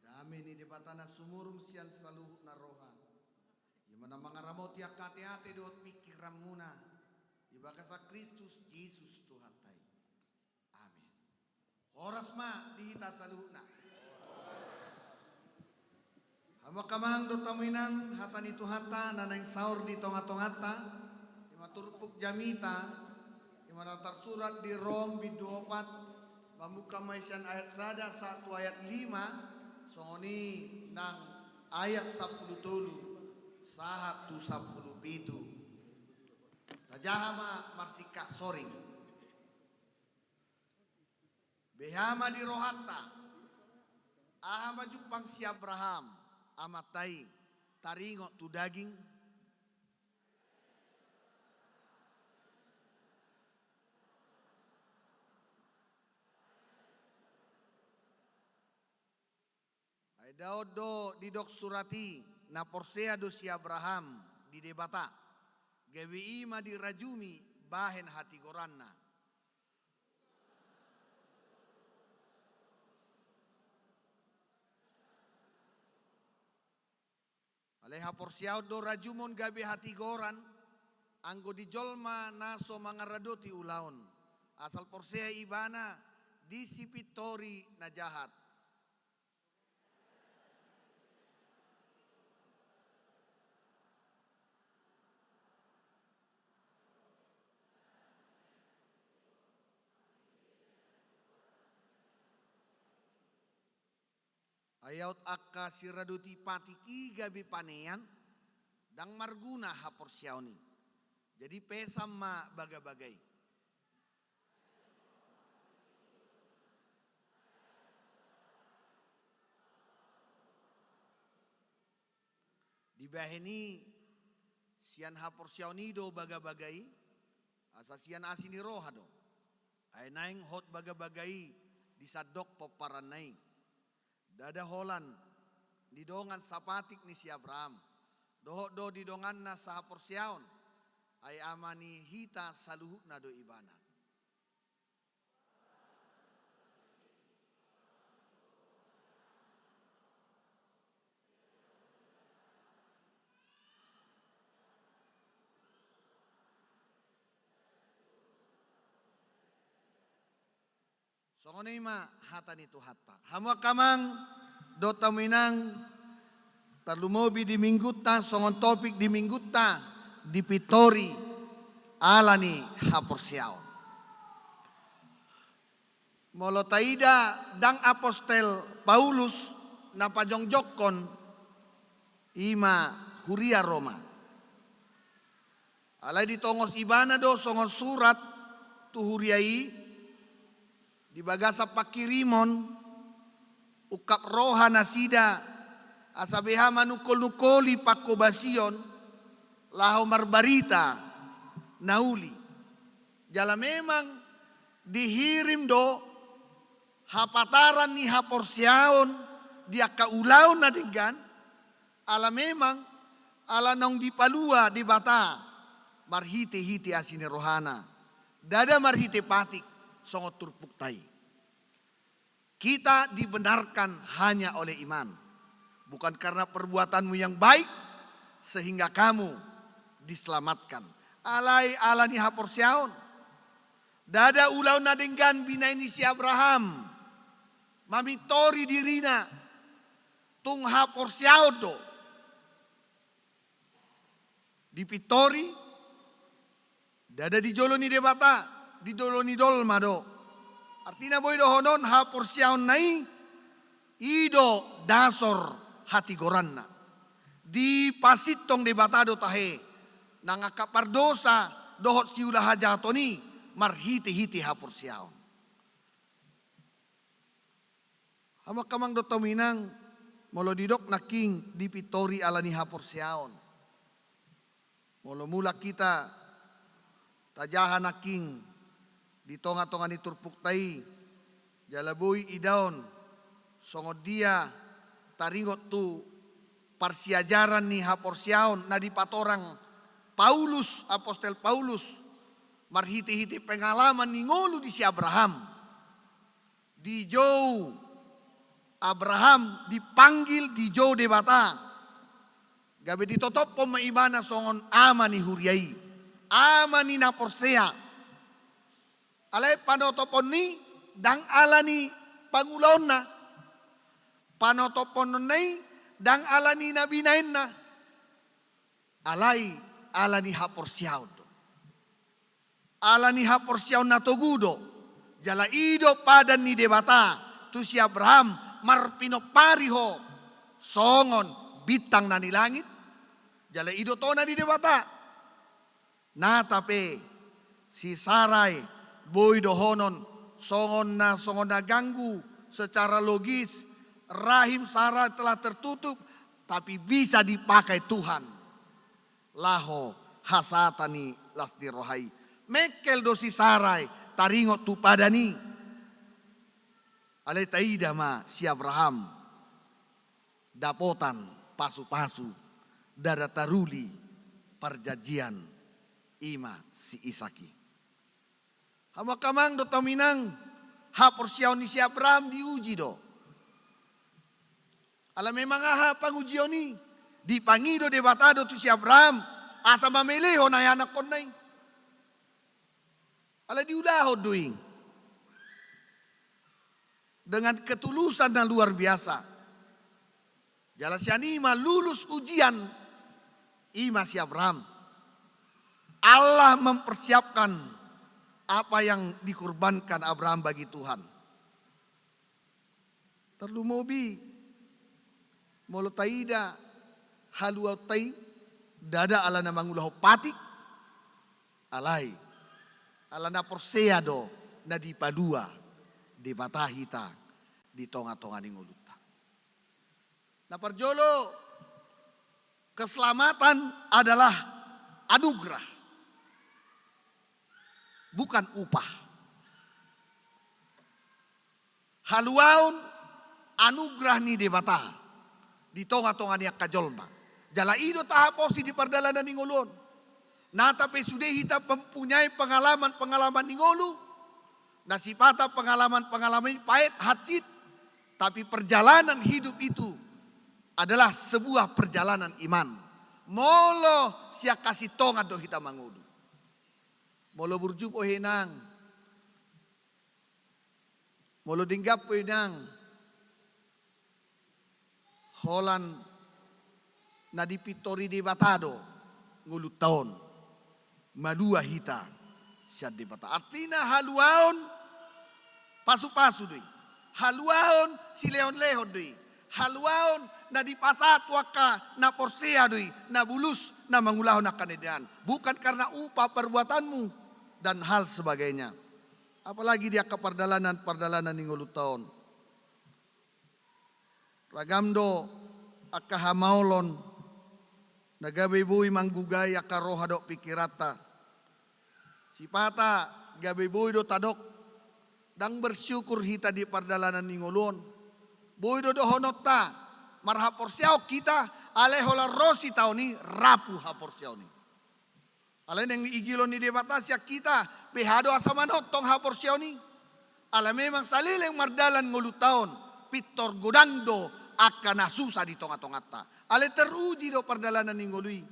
Dame ni Debata na sumurung sian saluhut na roha, i ma na mangaramoti angka ateate dohot pingkiranmuna di bagasan Kristus Jesus Tuhanta i. Amen. Horas ma di hita saluhutna. Hamu angka amang dohot hamu inang, hata ni Tuhanta na naeng saor di tonga-tonganta, i ma turpuk jamita, i ma na tarsurat di Rom bindu opat, mamungka ma i sian ayat sada sahat tu ayat lima, songon i nang ayat sampulu tolu sahat tu sampulu pitu. Tajaha ma marsingkat soring. Beha ma di rohanta, aha ma jumpang si Abraham, amanta i, taringot tu daging? Ai dao do didok surat i, na porsea do si Abraham di Debata, gabe i ma dirajumi bahen hatigoranna. Alai haporseaon do rajumon gabe hatigoran, anggo di jolma na so mangaradoti ulaon, asal porsea ibana di sipintori na jahat. Ai aut angka siradoti patik i gabe panean, ndang marguna haporseaon i. Jadi pesan ma bagabaga i. Dibahen i, sian haporseaon i do bagabaga i, asa sian asi ni roha do. Ai naeng hot bagabaga i di sandok pomparanna i. Ndada holan di dongan sapatik ni si Abraham, dohot do di donganna sahaporseaon, ai ama ni hita saluhutna do ibana. Songon i ma hata ni Tuhanta. Hamu angka amang dohot hamu inang, tarlumobi di minggunta, songon topik di minggunta, dipintori ala ni haporseaon. Molo taida, ndang apostel Paulus na pajongjongkon i ma huria Roma. Alai ditongos ibana do songon surat tu huria i, di bagasan pangkirimon, ungkap roha nasida, asa beha manungkol-nungkoli pangkobasion, laho marbarita na uli. Jala memang dihirim do hapataran ni haporseaon di angka ulaon na denggan, ala memang, ala naung dipalua Debata marhite-hite asi ni rohana, ndada marhite patik songon turpukta i. Kita dibenarkan hanya oleh iman, bukan karena perbuatanmu yang baik sehingga kamu diselamatkan. Alai ala ni haporseaon. Ndada ulaon na denggan binahen ni si Abraham mamintori dirina, tung haporseaon do. Dipintori, Ndada di jolo ni Debata, di jolo ni jolma do. Artina boi dohonon haporseaonna i, i do dasor hatigoranna. Dipasintong Debata do tahe nang angka pardosa dohot siula hajahaton i marhitehite haporseaon. Amang, amang dohot hamu inang, molo didok nangkin dipintori ala ni haporseaon. Molo mulak hita tajaha nangkin di tongatonga ni turpukta i, jala boi idaon songon dia taringot tu parsiajaran ni haporseaon na dipatorang Paulus, apostel Paulus, marhitehite pengalaman ni ngolu ni si Abraham. Dijou Abraham, dipanggil, dijou Debata. Gabe ditotophon ma ibana songon ama ni huria i, ama ni na porsea. Alai panotophonna i ndang ala ni pangulaonna, panotophonna i ndang ala ni na binaenna, alai ala ni haporseaon do. Ala ni haporseaon na togu do, jala i do padan ni Debata tu si Abraham, marpinompari ho songon bintang na di langit, jala i do tona ni Debata. Nata pe si Sarai boi dohonon songon na, songon na ganggu secara logis, rahim Sarai telah tertutup, tapi bisa dipakai Tuhan laho hasahatan ni las ni roha i. Mengkel do si Sarai taringot tu padan i. Alai taida ma si Abraham dapotan pasupasu, ndada taruli parjanjian, i ma si Isak i. Amang, amang dohot hamu inang, haporseaon ni si Abraham diuji do. Ala memang aha pangujion i? Dipangido Debata do tu si Abraham asa mamelehon anakonna i. Ala diulahon do i dengan ketulusan na luar biasa. Jala sian i ma lulus ujian, i ma si Abraham. Allah mempersiapkan apa yang dikorbankan Abraham bagi Tuhan. Tarlumobi molo taida haluaonta i, ndada ala na mangulahon patik, alai ala na porsea do na dipalua Debata hita di tongatonga ni ngolunta. Na parjolo, keselamatan adalah anugerah, bukan upah. Haluaon anugerah ni Debata di tongatonga ni angka jolma. Jala i do tahaposi di pardalanan ni ngolu on. Nata pe sude hita mempunyai pengalaman-pengalaman ni ngolu, na sipata pengalaman-pengalaman i paet, hansit, tapi perjalanan hidup itu adalah sebuah perjalanan iman. Molo sian hasintongan do hita mangolu. Molo burju pe ho inang, molo denggan pe ho inang, holan na dipintori Debata do ngolunta on, malua hita sian Debata. Artina haluaon pasupasu do i, haluaon silehonlehon do i, haluaon na dipasahat tu angka na porsea do i, na bulus na mangulahon angka na nian. Bukan karena upah perbuatanmu dan hal sebagainya. Apalagi di angka pardalanan-pardalanan ni ngolunta on. Ragam do angka hamaolon na gabe boi manggugai angka roha dohot pingkiranta. Sipata gabe boi do tadok, ndang bersyukur hita di pardalanan ni ngolu on. Boi do dohononta, marhaporseaon hita, alai holan ro sitaon i, rapuh haporseaon i. Alai naeng igilon ni Debata sian hita, beha do asa manongtong haporseaon i. Ala memang saleleng mardalan ngolunta on, pintor godang do angka na susa di tongatonganta. Alai teruji do pardalanan ni ngolu i.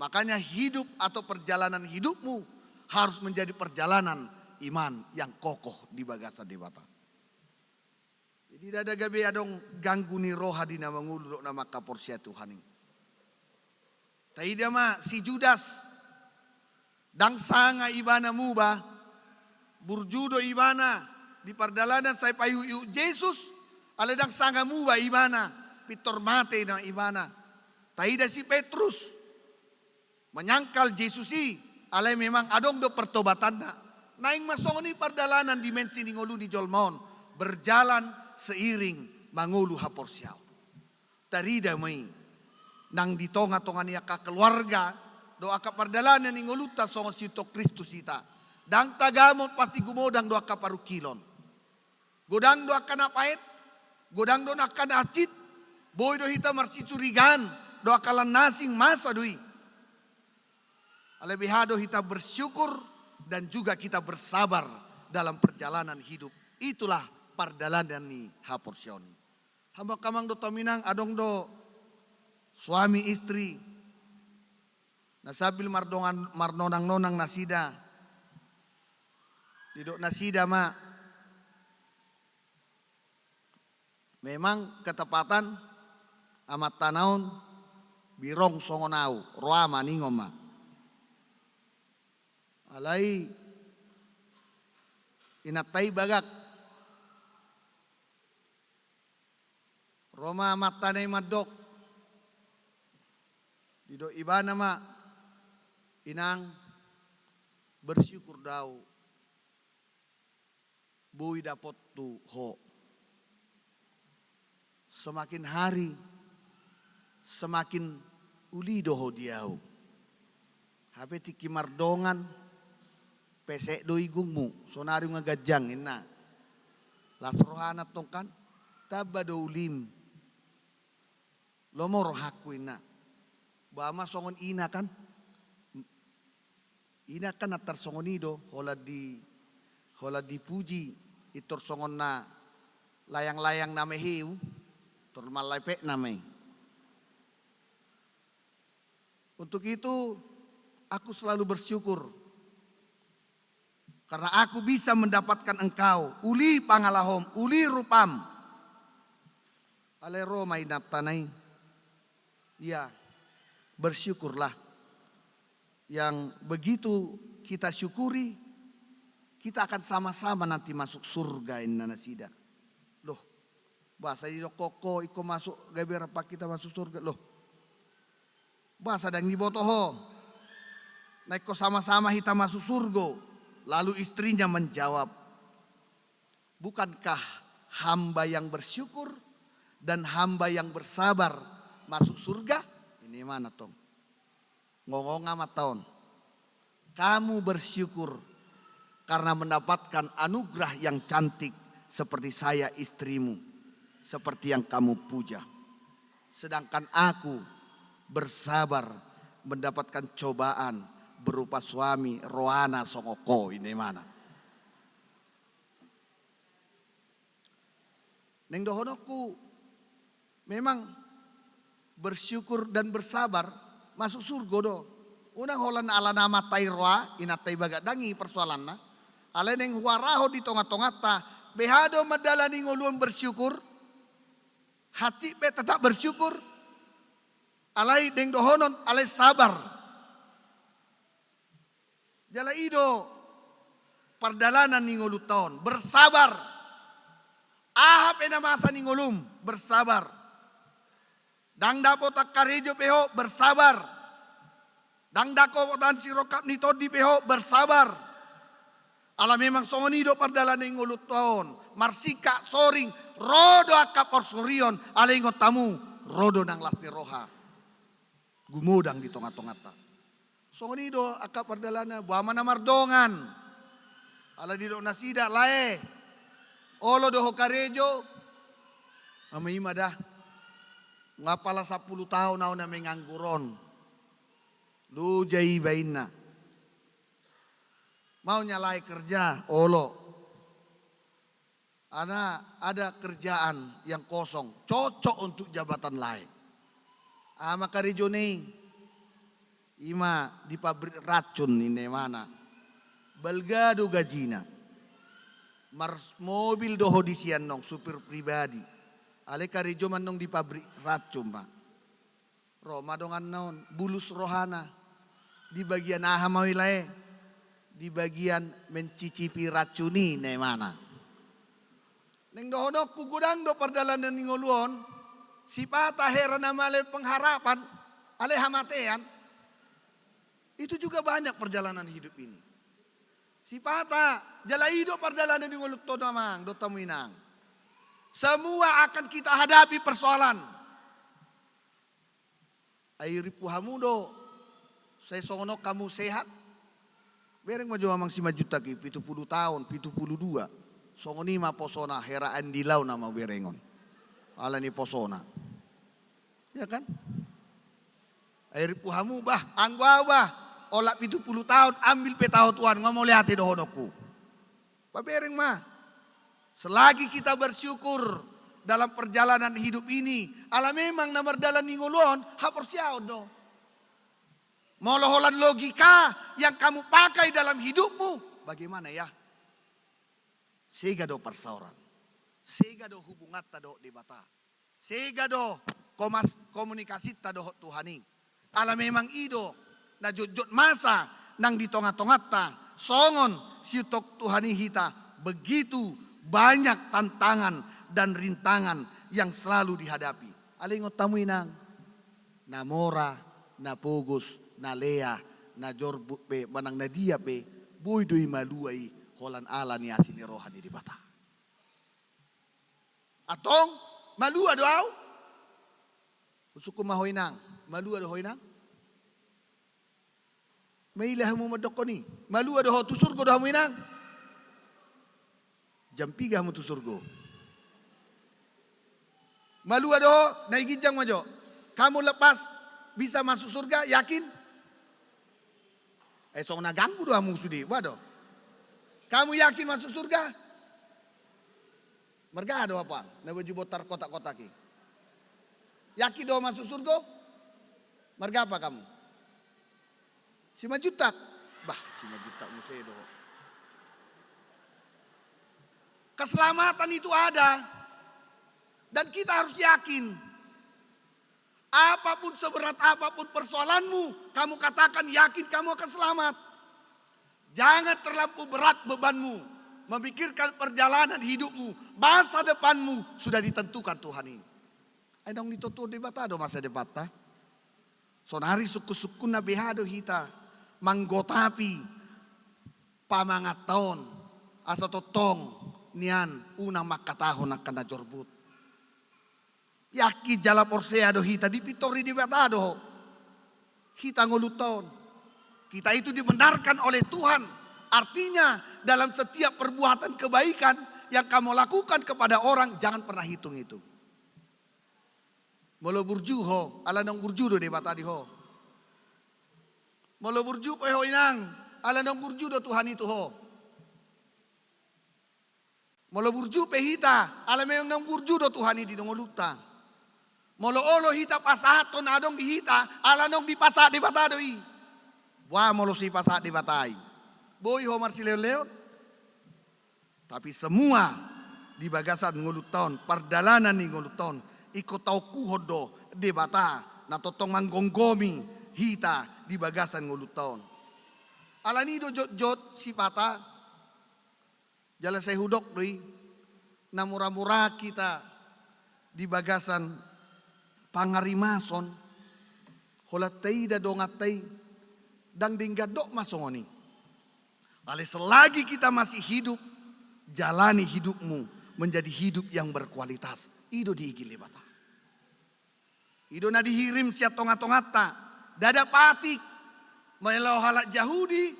Makanya hidup atau perjalanan hidupmu harus menjadi perjalanan iman yang kokoh di bagasan Debata. Jadi ndada gabe adong ganggu ni roha di na mangolu dohot na mangkaporseai Tuhan i. Taida ma si Judas, Ndang sanga ibana muba, burju do ibana di pardalanan sai paihutihut Jesus, alai ndang sanga muba ibana, pintor mate ma ibana. Taida si Petrus, menyangkal Jesus i, alai memang adong do pertobatanna. Naeng ma songon i pardalanan dimensi ni ngolu ni jolma on, berjalan seiring mangolu haporseaon. Tarida ma i nang di tongatonga ni angka keluarga dohot angka pardalanan ni ngolunta songon sihuthon Kristus hita. Ndang tagamon pasti gumodang do angka parungkilon. Godang do angka na paet, godang do angka na hansit, boi do hita marsicurigaan, do angka na asing, masa do i. Alai beha do hita bersyukur dan juga kita bersabar dalam perjalanan hidup. Itulah pardalanan ni haporseaon. Hamu angka amang dohot hamu inang, adong do suami istri na sambil mardongan, marnonangnonang nasida. Didok nasida ma, memang ketepatan amantana on birong songon au, roa ma ningon ma. Alai inanta i bagak. Ro ma amantana i mandok. Didok ibana ma, "Inang, bersyukur do au boi dapothu ho. Semakin hari, semakin uli do ho di au. Hape tingki mardongan, pesek do igungmu, sonari nunga ganjang," ninna. Las rohana tong kan, "Tamba do ulim. Lomo rohangku," ninna. Boha ma songon ina kan. Ina kan antar songon i do, holan di, holan dipuji, pintor songon na layanglayang na meheu, pintor malepek na me. Untuk itu, aku selalu bersyukur karena aku bisa mendapatkan engkau, uli pangalahom, uli rupam. Alai ro ma inantana i. Ya, bersyukurlah. Yang begitu kita syukuri, kita akan sama-sama nanti masuk surga, ninna nasida. Loh, boasa didok ho, ingkon masuk gabe rap hita masuk surga? Loh, boasa ndang diboto ho na ingkon sama-sama hita masuk surgo? Lalu istrinya menjawab, "Bukankah hamba yang bersyukur dan hamba yang bersabar masuk surga?" Ninna ibana tong. Ngongong amanta on. "Kamu bersyukur karena mendapatkan anugerah yang cantik seperti saya istrimu, seperti yang kamu puja. Sedangkan aku bersabar mendapatkan cobaan berupa suami rohana songon ho," ninna ibana. Naeng dohononku, memang bersyukur dan bersabar masuk surgo do. Unang holan ala na amanta i roa, inanta i bagak, ndang i persoalanna. Alai naeng huarahon di tongatonganta, beha do mandalani ngolu on bersyukur, hansit pe tetap bersyukur. Alai naeng dohonon, alai sabar. Jala i do pardalanan ni ngolunta on, bersabar. Aha pe na masa ni ngolum, bersabar. Ndang dapotan karejo pe ho, bersabar. Ndang dapotan sirongkap ni tondi pe ho, bersabar. Ala memang songon i do pardalanan ni ngolunta on, marsingkat soring, ro do angka porsorion, alai ingot hamu, ro do nang las ni roha. Gumodang di tongatonganta. Songon i do angka pardalanan, boha ma na mardongan. Ala didok nasida, "Lae, olo do ho karejo?" "Ama, i ma da. Nga pala sampulu taon au na menganggur on." "Loja iba," ninna. "Mau nyo lae kerja?" "Olo." Karena ada kerjaan yang kosong, cocok untuk jabatan lae. Aha ma karejona i? I ma di pabrik racun, ninna ibana. Balga do gajina. Mars-, mobil do ho di sian on, supir pribadi. Alai karejo ma on di pabrik racun ma. Ro ma donganna on, bulus rohana. "Di bagian aha ma au i, lae?" di bagian mencicipi racun i na imana. Naeng dohononku, godang do pardalanan ni ngolu on, sipata hera na male pengharapan, alai hamatean. Itu juga banyak perjalanan hidup ini. Sipata, jala i do pardalanan ni ngolunta on amang dohot hamu inang. Semua akan kita hadapi persoalan. Ai rimpu hamu do, sai songon on hamu sehat. Bereng ma jo amang Simanjuntak i, pitu pulu taon, pitu pulu dua. Songon i ma posona, hera Andi Lau nama bereng on. Ala ni posona. Ya kan? Ai rimpu hamu, bah, anggo au bah, olat pitu pulu taon, ambil pe taho Tuhan, nga mauliate dohononku. Pabereng ma. Selagi kita bersyukur dalam perjalanan hidup ini, ala memang na mardalan ni ngolu on, haporseaon do. Molo holan logika yang kamu pakai dalam hidupmu, bagaimana ya? Sega do parsaoran. Sega do hubunganta dohot Debata. Sega do komas-, komunikasinta dohot Tuhan i. Ala memang i do na jotjot masa nang di tongatonganta, songon siuntong Tuhan i hita, begitu banyak tantangan dan rintangan yang selalu dihadapi. Alai ingot hamu inang, na mora, na pogos, na lea, na jorbut pe, manang na dia pe, boi do i malua i, holan ala ni asi ni roha ni Debata. Antong, malua do au? Husungkun ma ho inang, malua do ho inang? Maila hamu mandokkon i, malua do ho, tu surgo do hamu inang? Jam piga hamu tu surgo? Malua do ho, na i ginjang ma jo. Kamu lepas bisa masuk surga, yakin? Eh, songon na ganggu do hamu sude, bah do. Kamu yakin masuk surga? Marga do apang na baju botar kotak-kotak i? Yakin do masuk surgo? Marga apa kamu? Simanjuntak? Bah, Simanjuntak muse do ho. Keselamatan itu ada. Dan kita harus yakin. Apapun, seberat apapun persoalanmu, kamu katakan yakin kamu akan selamat. Jangan terlampau berat bebanmu memikirkan perjalanan hidupmu, masa depanmu sudah ditentukan Tuhan i. Ai naung ditentuhon Debata do masa depanta. Sonari sungkunsungkunna beha do hita manggotapi pamanganta on, asa tongtong nian unang mangkatahon angka na jorbut. Yakin jala porsea do hita, dipintori Debata do hita ngolunta on. Kita itu dibenarkan oleh Tuhan. Artinya, dalam setiap perbuatan kebaikan yang kamu lakukan kepada orang, jangan pernah hitung-hitung. Molo burju ho, ala naung burju do Debata di ho. Molo burju pe ho inang, ala naung burju do Tuhan i tu ho. Molo burju pe hita, ala memang naung burju do Tuhan i di ngolunta. Molo olo hita pasahathon na adong di hita, ala naung dipasahat Debata do i. Boha molo so dipasahat Debata i? Boi ho marsilehonlehon? Tapi semua di bagasan ngolunta on, pardalanan ni ngolunta on, ingkon taokuhon do Debata na tongtong manggomgomi hita di bagasan ngolunta on. Alani i do jotjot sipata, jala sai hudok do i, na muramura hita di bagasan pangarimason, holan taida donganta i, ndang denggan dok ma songon i. Alai selagi kita masih hidup, jalani hidupmu menjadi hidup yang berkualitas. I do diigil Debata. I do na dihirim sian tongatonganta, ndada patik. Molo halak Jahudi,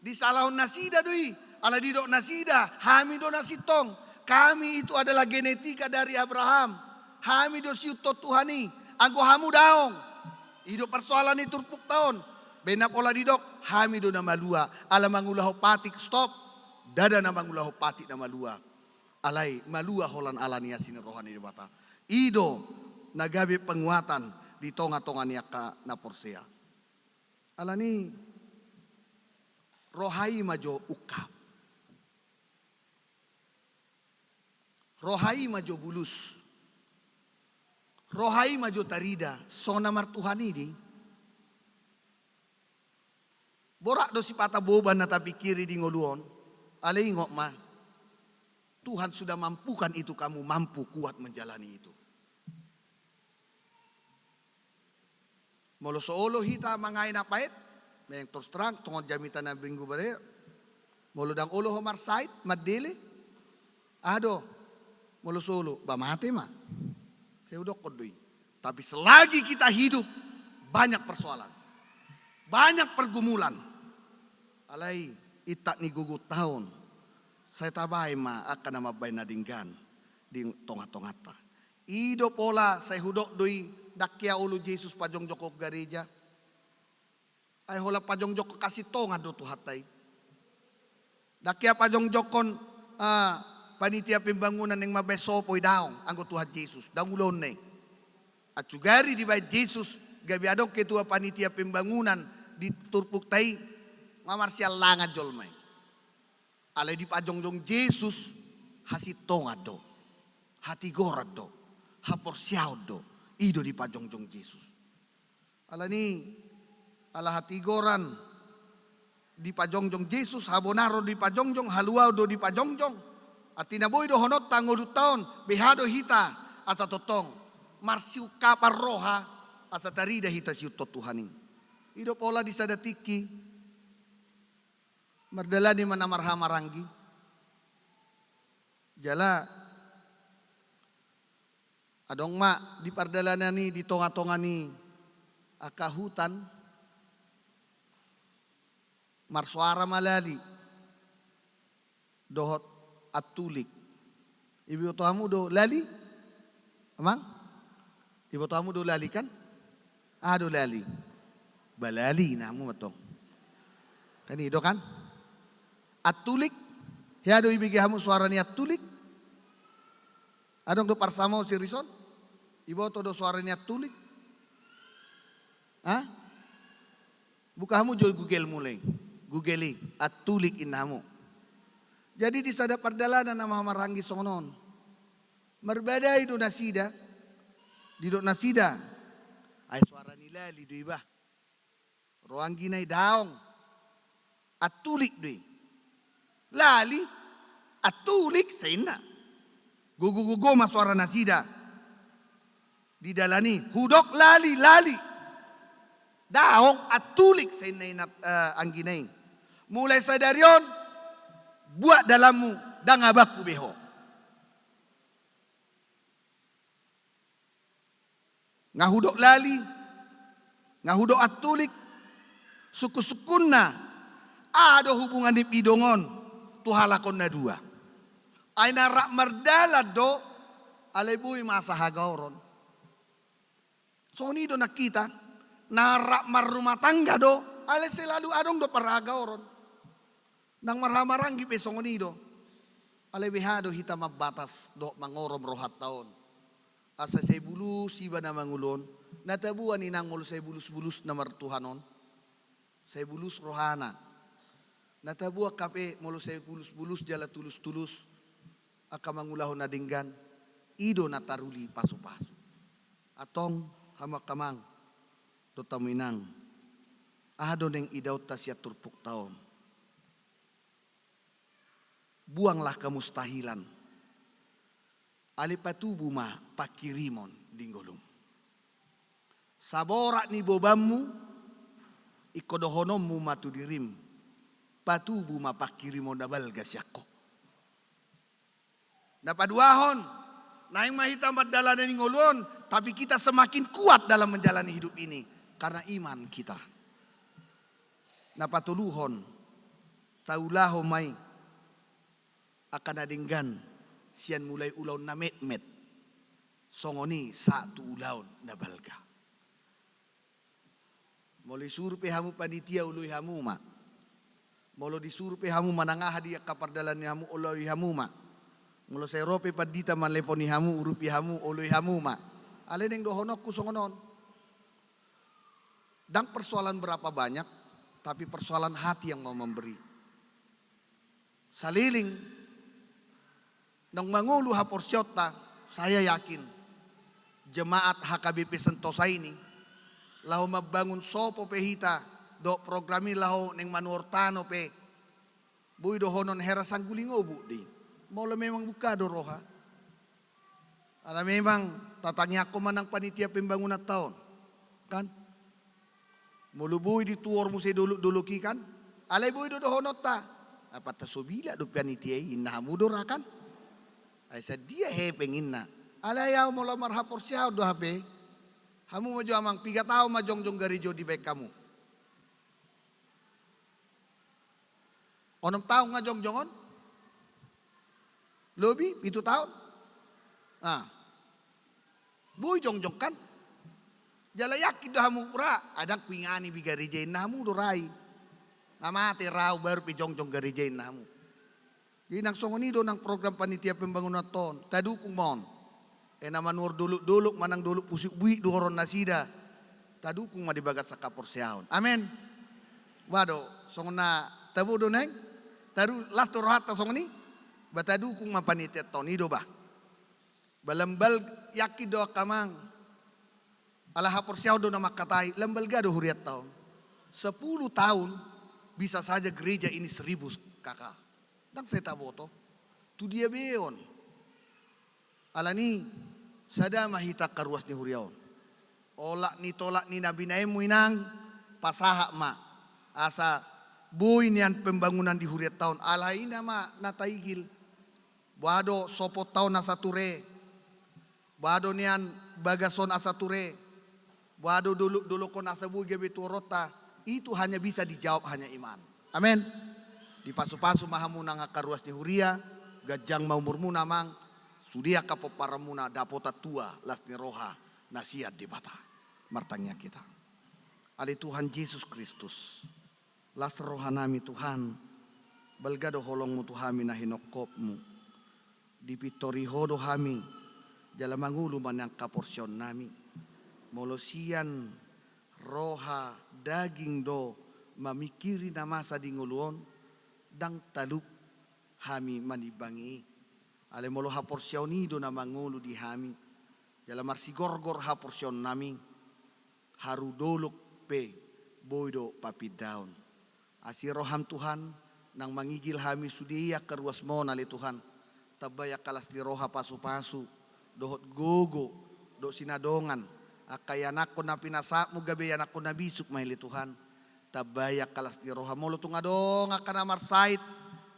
disalahon nasida do i, ala didok nasida, hami do na sintong. Kami itu adalah genetika dari Abraham. Hami do siuntong Tuhan i. Anggo hamu daong. I do parsoalan ni turpukta on. Baen na pola didok, hami do na malua. Ala mangulahon patik, stop. Ndada na mangulahon patik na malua. Alai malua holan ala ni asi ni roha ni Debata. I do na gabe penguatan di tongatonga ni angka na porsea. Alani i, roha i ma jo ungkap. Roha i ma jo bulus. Roha i ma jo tarida, songon na martuhan i do i. Borat do sipata boban na tapingkiri di ngolu on. Alai ingot ma, Tuhan sudah mampukan itu, kamu mampu kuat menjalani itu. Molo so olo hita mangae na paet, memang terus terang, tongon jamita na minggu bere, molo ndang olo ho marsahit, mandele, aha do, molo so olo, ba mate ma. Sai hudokkon do i. Tapi selagi kita hidup, banyak persoalan, banyak pergumulan. Alai, intak ni gogonta on, sai tabaen ma angka na mambaen na denggan di tonga-tonganta. I do pola sai hudok do i, ndang hea olo Jesus pajongjongkon gareja. Ai holan pajongjongkon hasintongan do Tuhanta i. Ndang hea pajongjongkon, ah, panitia pembangunan naeng mambaen sopo i, daong, anggo Tuhan Jesus, ndang ulaonna i. Ancugari dibaen Jesus, gabe adong ketua panitia pembangunan di turpukta i, nga marsialangan jolma i. Alai dipajongjong Jesus, hasintongan do, hatigoran do, haporseaon do, i do dipajongjong Jesus. Alani, ala hatigoran dipajongjong Jesus, habonaron dipajongjong, haluaon do dipajongjong. Artina boi dohononta ngolunta on, beha do hita, asa tongtong marsiungkapan roha, asa tarida hita siuthon Tuhan i. I do pola di sada tingki, mardalani ma na marhahamaranggi. Jala adong ma di pardalanan i, di tonga-tonga ni angka hutan, marsoara ma lali dohot antulik. Iboto hamu do lali? Amang? Iboto hamu do lali kan? Aha do lali? Ba lali inna hamu ma tong. Kan i do kan? Antulik? Hea do ibege hamu soara ni antulik? Adong do parsamaon sirison? Iboto do soara ni antulik? Ha? Buka hamu jo Google mulai. Google i, antulik inna hamu. Jadi di sada pardalanan na marhahamaranggi songon on, marbadai do nasida, didok nasida, ai soara ni lali do i bah. Ro anggina i, daong, antulik do i. Lali, antulik, sai inna. Gogo-gogo ma soara nasida. Di dalan i, hudok lali, lali. Daong, antulik, sai inna, inna, eh, anggina i. Mulai sadari on, buat dalanmu, ndang abangku be ho. Nga hudok lali, nga hudok antulik, sungkun-sungkunna, aha do hubungan ni pidong on tu halak on na dua? Ai na rap mardalan do, alai boi masa hagaoron. Songon i do nang hita, na rap marrumah tangga do, alai selalu adong do parhagaoron. Nang marhahamaranggi pe songon i do. Alai beha do hita mambatas dohot mangorom rohanta on. Asa sai bulus iba na mangolu on. Na tabo ninna molo sai bulus-bulus na martuhan on. Sai bulus rohana. Na tabo angka pe molo sai bulus-bulus jala tulus-tulus angka mangulahon na denggan. I do na taruli pasu-pasu. Antong hamu angka amang dohot hamu inang. Aha do naeng idaonta sian turpukta on? Buanglah kemustahilan. Alai patubu ma pangkirimon di ngolum. Saborat ni bobanmu, ingkon dohononmu ma tu dirim. Patubu ma pangkirimon na balga sian ho. Na paduahon, naeng ma hita mandalani ngolu on, tapi kita semakin kuat dalam menjalani hidup ini karena iman kita. Na patoluhon, taulahon ma i angka na denggan sian mulai ulaon na metmet songon i sahat tu ulaon na balga. Molo disurvei hamu panitia, oloi hamu ma. Molo disurvei hamu manang aha di angka pardalanan ni hamu, oloi hamu ma. Molo sai ro pe pandita manleponi hamu, urupi hamu, oloi hamu ma. Alai naeng dohononku songon on. Ndang persoalan berapa banyak, tapi persoalan hati yang mau memberi. Saleleng naung mangolu haporseaonta, saya yakin jemaat H K B P Sentosa ini laho mambangun sopo pe hita dohot program i laho naeng manuhor tano pe, boi dohonon hera sangguling obuk do i. Molo memang buka do roha. Ala memang tatangiangkon ma nang panitia pembangunanta on. Kan? Molo boi dituhor muse dolok-dolok i kan? Alai boi do dohononta. Apanta so bila do panitia i, inna hamu do ra kan? Ai sadia hepeng inna. Alai au molo marhaporseaon do hape. Hamu ma jo amang, piga taon ma jongjong gareja on dibaen hamu? Onom taon nga jongjong on? Lobi, pitu taon? Ah. Boi jongjong kan? Jala yakin do hamu ra, adang huingani be gareja inna hamu do ra i. Nga mate ra au baru pe jongjong gareja inna hamu. Jadi nang songon i do nang program panitia pembangunanta on, tadukung ma on. E na manuhor dolok-dolok manang dolok pusuk buik duhoron nasida. Tadukung ma di bagasan haporseaon. Amen. Ba do, songon na tabo do naeng. Tadu las do rohanta songon i. Ba tadukung ma panitianta on, i do ba. Ba lambal yakin do angka amang. Ala haporseaon do na mangkatai, lam balga do hurianta on. Sepuluh tahun bisa saja gereja ini seribu K K. Ndang sai taboto. Tu dia be on. Alani sada ma hita angka ruas ni huria on. Olat ni tolap ni na binaenmu inang, pasahat ma. Asa boi nian pembangunan di hurianta on. Alai na ma na taigil. Boha do soponta on asa ture. Boha do nian bagas on asa ture. Boha do dolok-dolok on asa boi gabe tuhoronta. Itu hanya bisa dijawab hanya iman. Amen. Dipasu-pasu ma hamu nang angka ruas ni huria, ganjang ma umurmuna amang, sude angka pomparanmuna dapotan tua las ni roha na sian Debata. Martangiang hita. Ale Tuhan Jesus Kristus. Las rohanami Tuhan, balga do holongmu tu hami na hinongkopmu. Dipintori ho do hami, jala mangolu ma nang haporseaonnami. Molo sian roha daging do mamingkiri na masa di ngolu on, ndang talup hami manimbangi i. Alai molo haporseaon i do na mangolu di hami, jala marsigorgor haporseaonnami, haru dolok pe boi do papindaon. Asi roham Tuhan, nang mangigil hami sude i angka ruasmon ale Tuhan. Tambai angka las ni roha pasu-pasu, dohot gogo, dohot sinadongan, angka ianakkon na pinasahatmu gabe ianakkon na bisuk ma ale Tuhan. Tambai angka las ni roha molo tung adong angka na marsahit,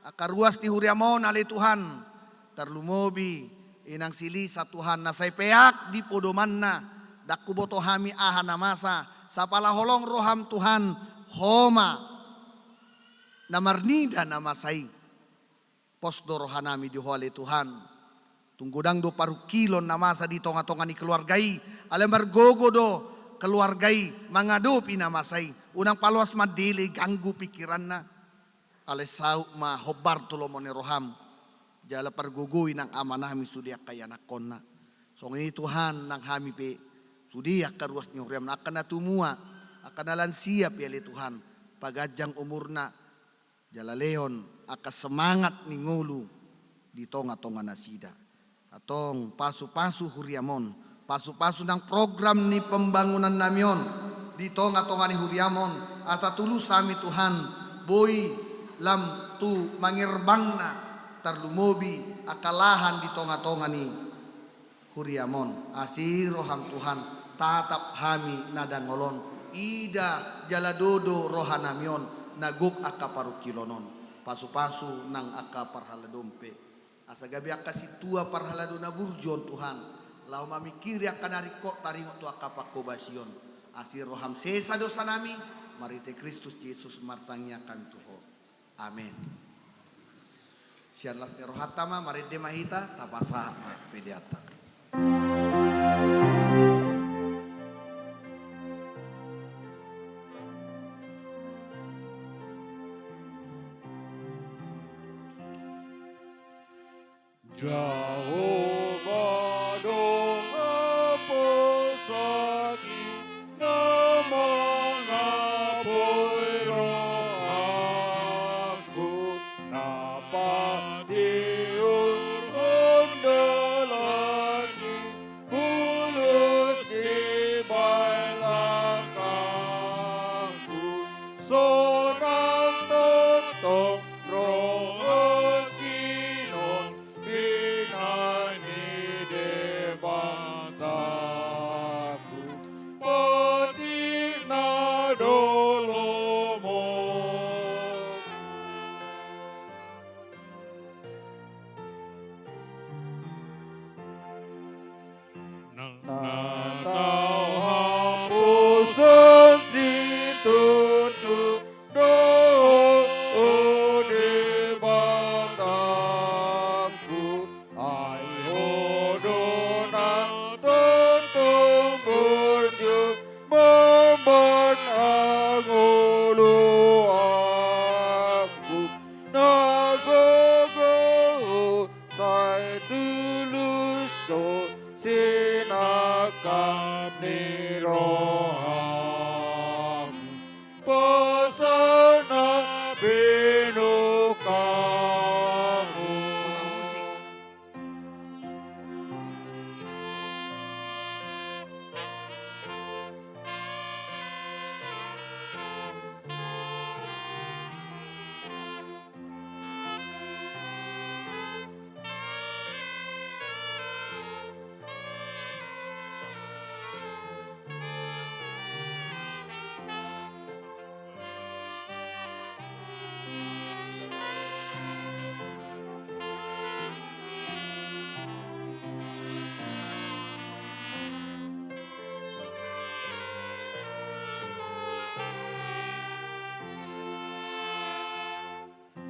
angka ruas ni huriamon ale Tuhan. Tarlumobi inang si Lisa Tuhan na sai peak di podomanna, ndang huboto hami aha na masa, sapala holong roham Tuhan, ho ma na marnida na masa i. Pos do rohanami di ho ale Tuhan. Tung godang do parungkilon na masa di tonga-tonga ni keluarga i, alai margogo do keluarga i mangadopi na masa i. Unang paloas mandele ganggu pingkiranna. Alai saut ma hombar tu lomo ni roham. Jala pargogoi nang amanami sude angka ianakkonna. Songon i Tuhan nang hami pe sude angka ruas ni huriam, angka na tumua, angka na lansia pe ale Tuhan. Paganjang umurna, jala lehon angka semangat ni ngolu di tonga-tonga nasida. Antong pasu-pasu huriamon, pasu-pasu nang program ni pembangunannami on di tonga-tonga ni huriamon, asa tulus hami Tuhan, boi lam tu mangerbangna, tarlumobi angka lahan di tonga-tonga ni huriamon. Asi roham Tuhan, tatap hami na dangol on, ida jala dodo rohanami on na gok angka parungkilon on. Pasu-pasu nang angka parhaladon pe. Asa gabe angka sintua parhalado na burju on Tuhan, laho mamingkiri angka na ringkot taringot tu angka pangkobasion. Asi roham sesa dosanami, marhite Kristus Jesus martangiang hami tu ho. Amen. Sian las ni rohanta ma, marende ma hita, tapasahat ma peleanta. Jahowa do haposan na mangapoi rohangku, na patiurhon dalan ni, bulus dibaen langkangku.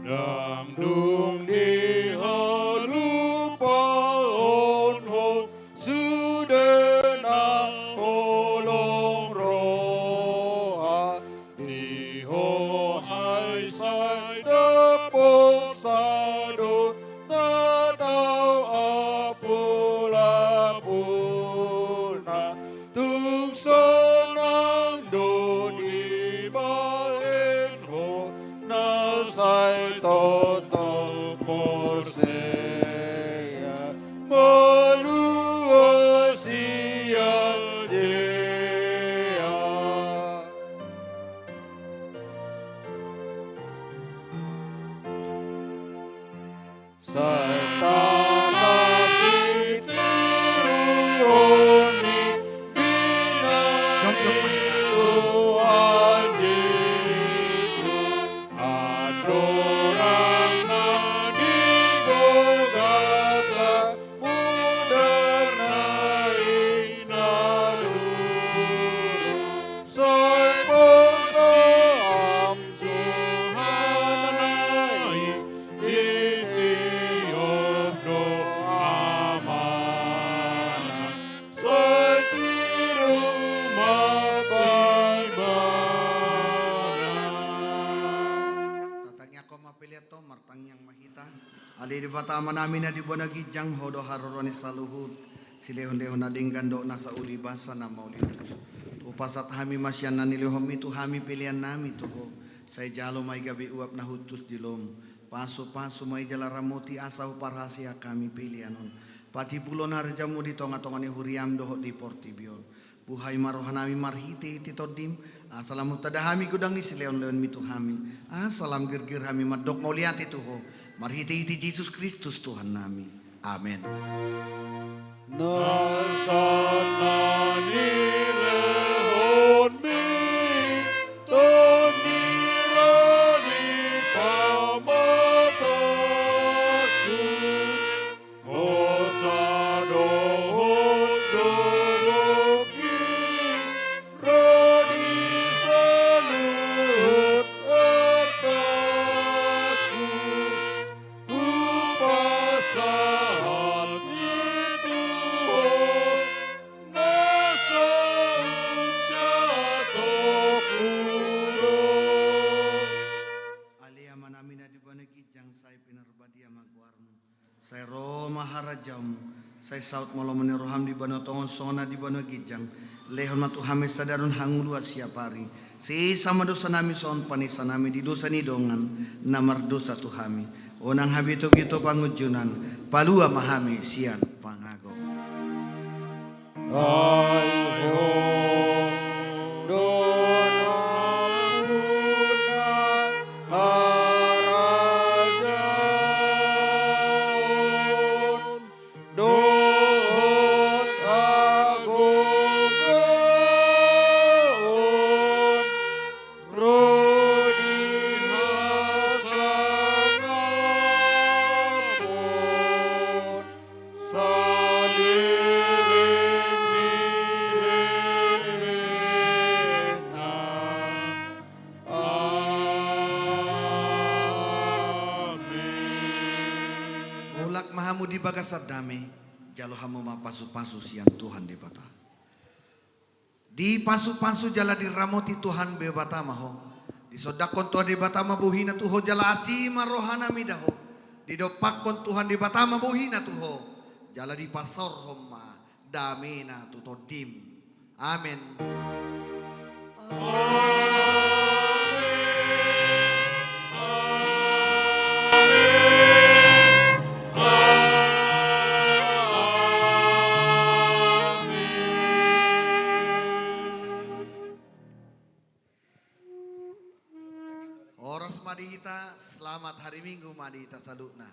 Ndang dung dihalupaon ho sude na holong roha. Di ho ai sai dapot sadongan na tau apulapulna. Tung sonang do dibahen ho na sai tongtong porsea malua sian dia. Sai tangkas sitiruon ni binari Tuhan Jesus. Andorang na di Golgata, mudarna i na durung. Sai porsea am Johana i, ditiop do Amana. Sai tiru ma ibana. Tatangiangkon ma pelean on, martangiang ma hita. Ale Debata Amanami na di banua ginjang, Ho do haroroan ni saluhut silehonlehon na denggan dohot nasa uli basa na mauliutus. Hupasahat hami ma sian na nilehonMi tu hami peleannami tu Ho. Sai jalo ma i gabe uap na hushus di loM. Pasupasu ma i jala ramoti asa huparhaseang hami pelean on. Patipulon harajaonMu di tongatonga ni huriaM dohot di portibi on. Buhai ma rohanami marhitehite TondiM, asa lam hutada hami godang ni silehonlehonMi tu hami, asa lam girgir hami mandok mauliate tu Ho, marhitehite Jesus Kristus Tuhannami. Amen. Nasa na nilehonMi, Tondi, Rodi, Pamataku, hosa dohot dolok i, rodi saluhut artangku, hupasahat i tu Ho, na saut satonga do. Ale Amanami na di banua ginjang, sai pinarbadia ma goarMu. Sai ro ma harajaonMu, sai saut ma lomo ni rohaM di banua tonga on songon na di banua ginjang. Lehon ma tu hami sadari on hangoluan siapari. Sesa ma dosanami songon panesanami di dosa ni dongan na mardosa tu hami. Unang hami togihon tu pangunjunan, palua ma hami sian pangago. Ai Ho do nampuna harajaon dohot hagogoon, ro di hasangapon saleleng ni lelengna. Amen. Mulak ma hamu di bagasan dame, jalo hamu ma pasupasu sian Tuhan Debata. Dipasupasu jala diramoti Tuhan Debata ma ho. Disondangkon Tuhan Debata ma bohiNa tu ho jala asi ma rohaNa mida ho. Didompakkon Tuhan Debata ma bohiNa tu ho jala dipasaorhon ma dameNa tu tondim. Amen. Amen. Amen. Amen. Horas ma di hita, selamat hari Minggu ma di hita saluhutna.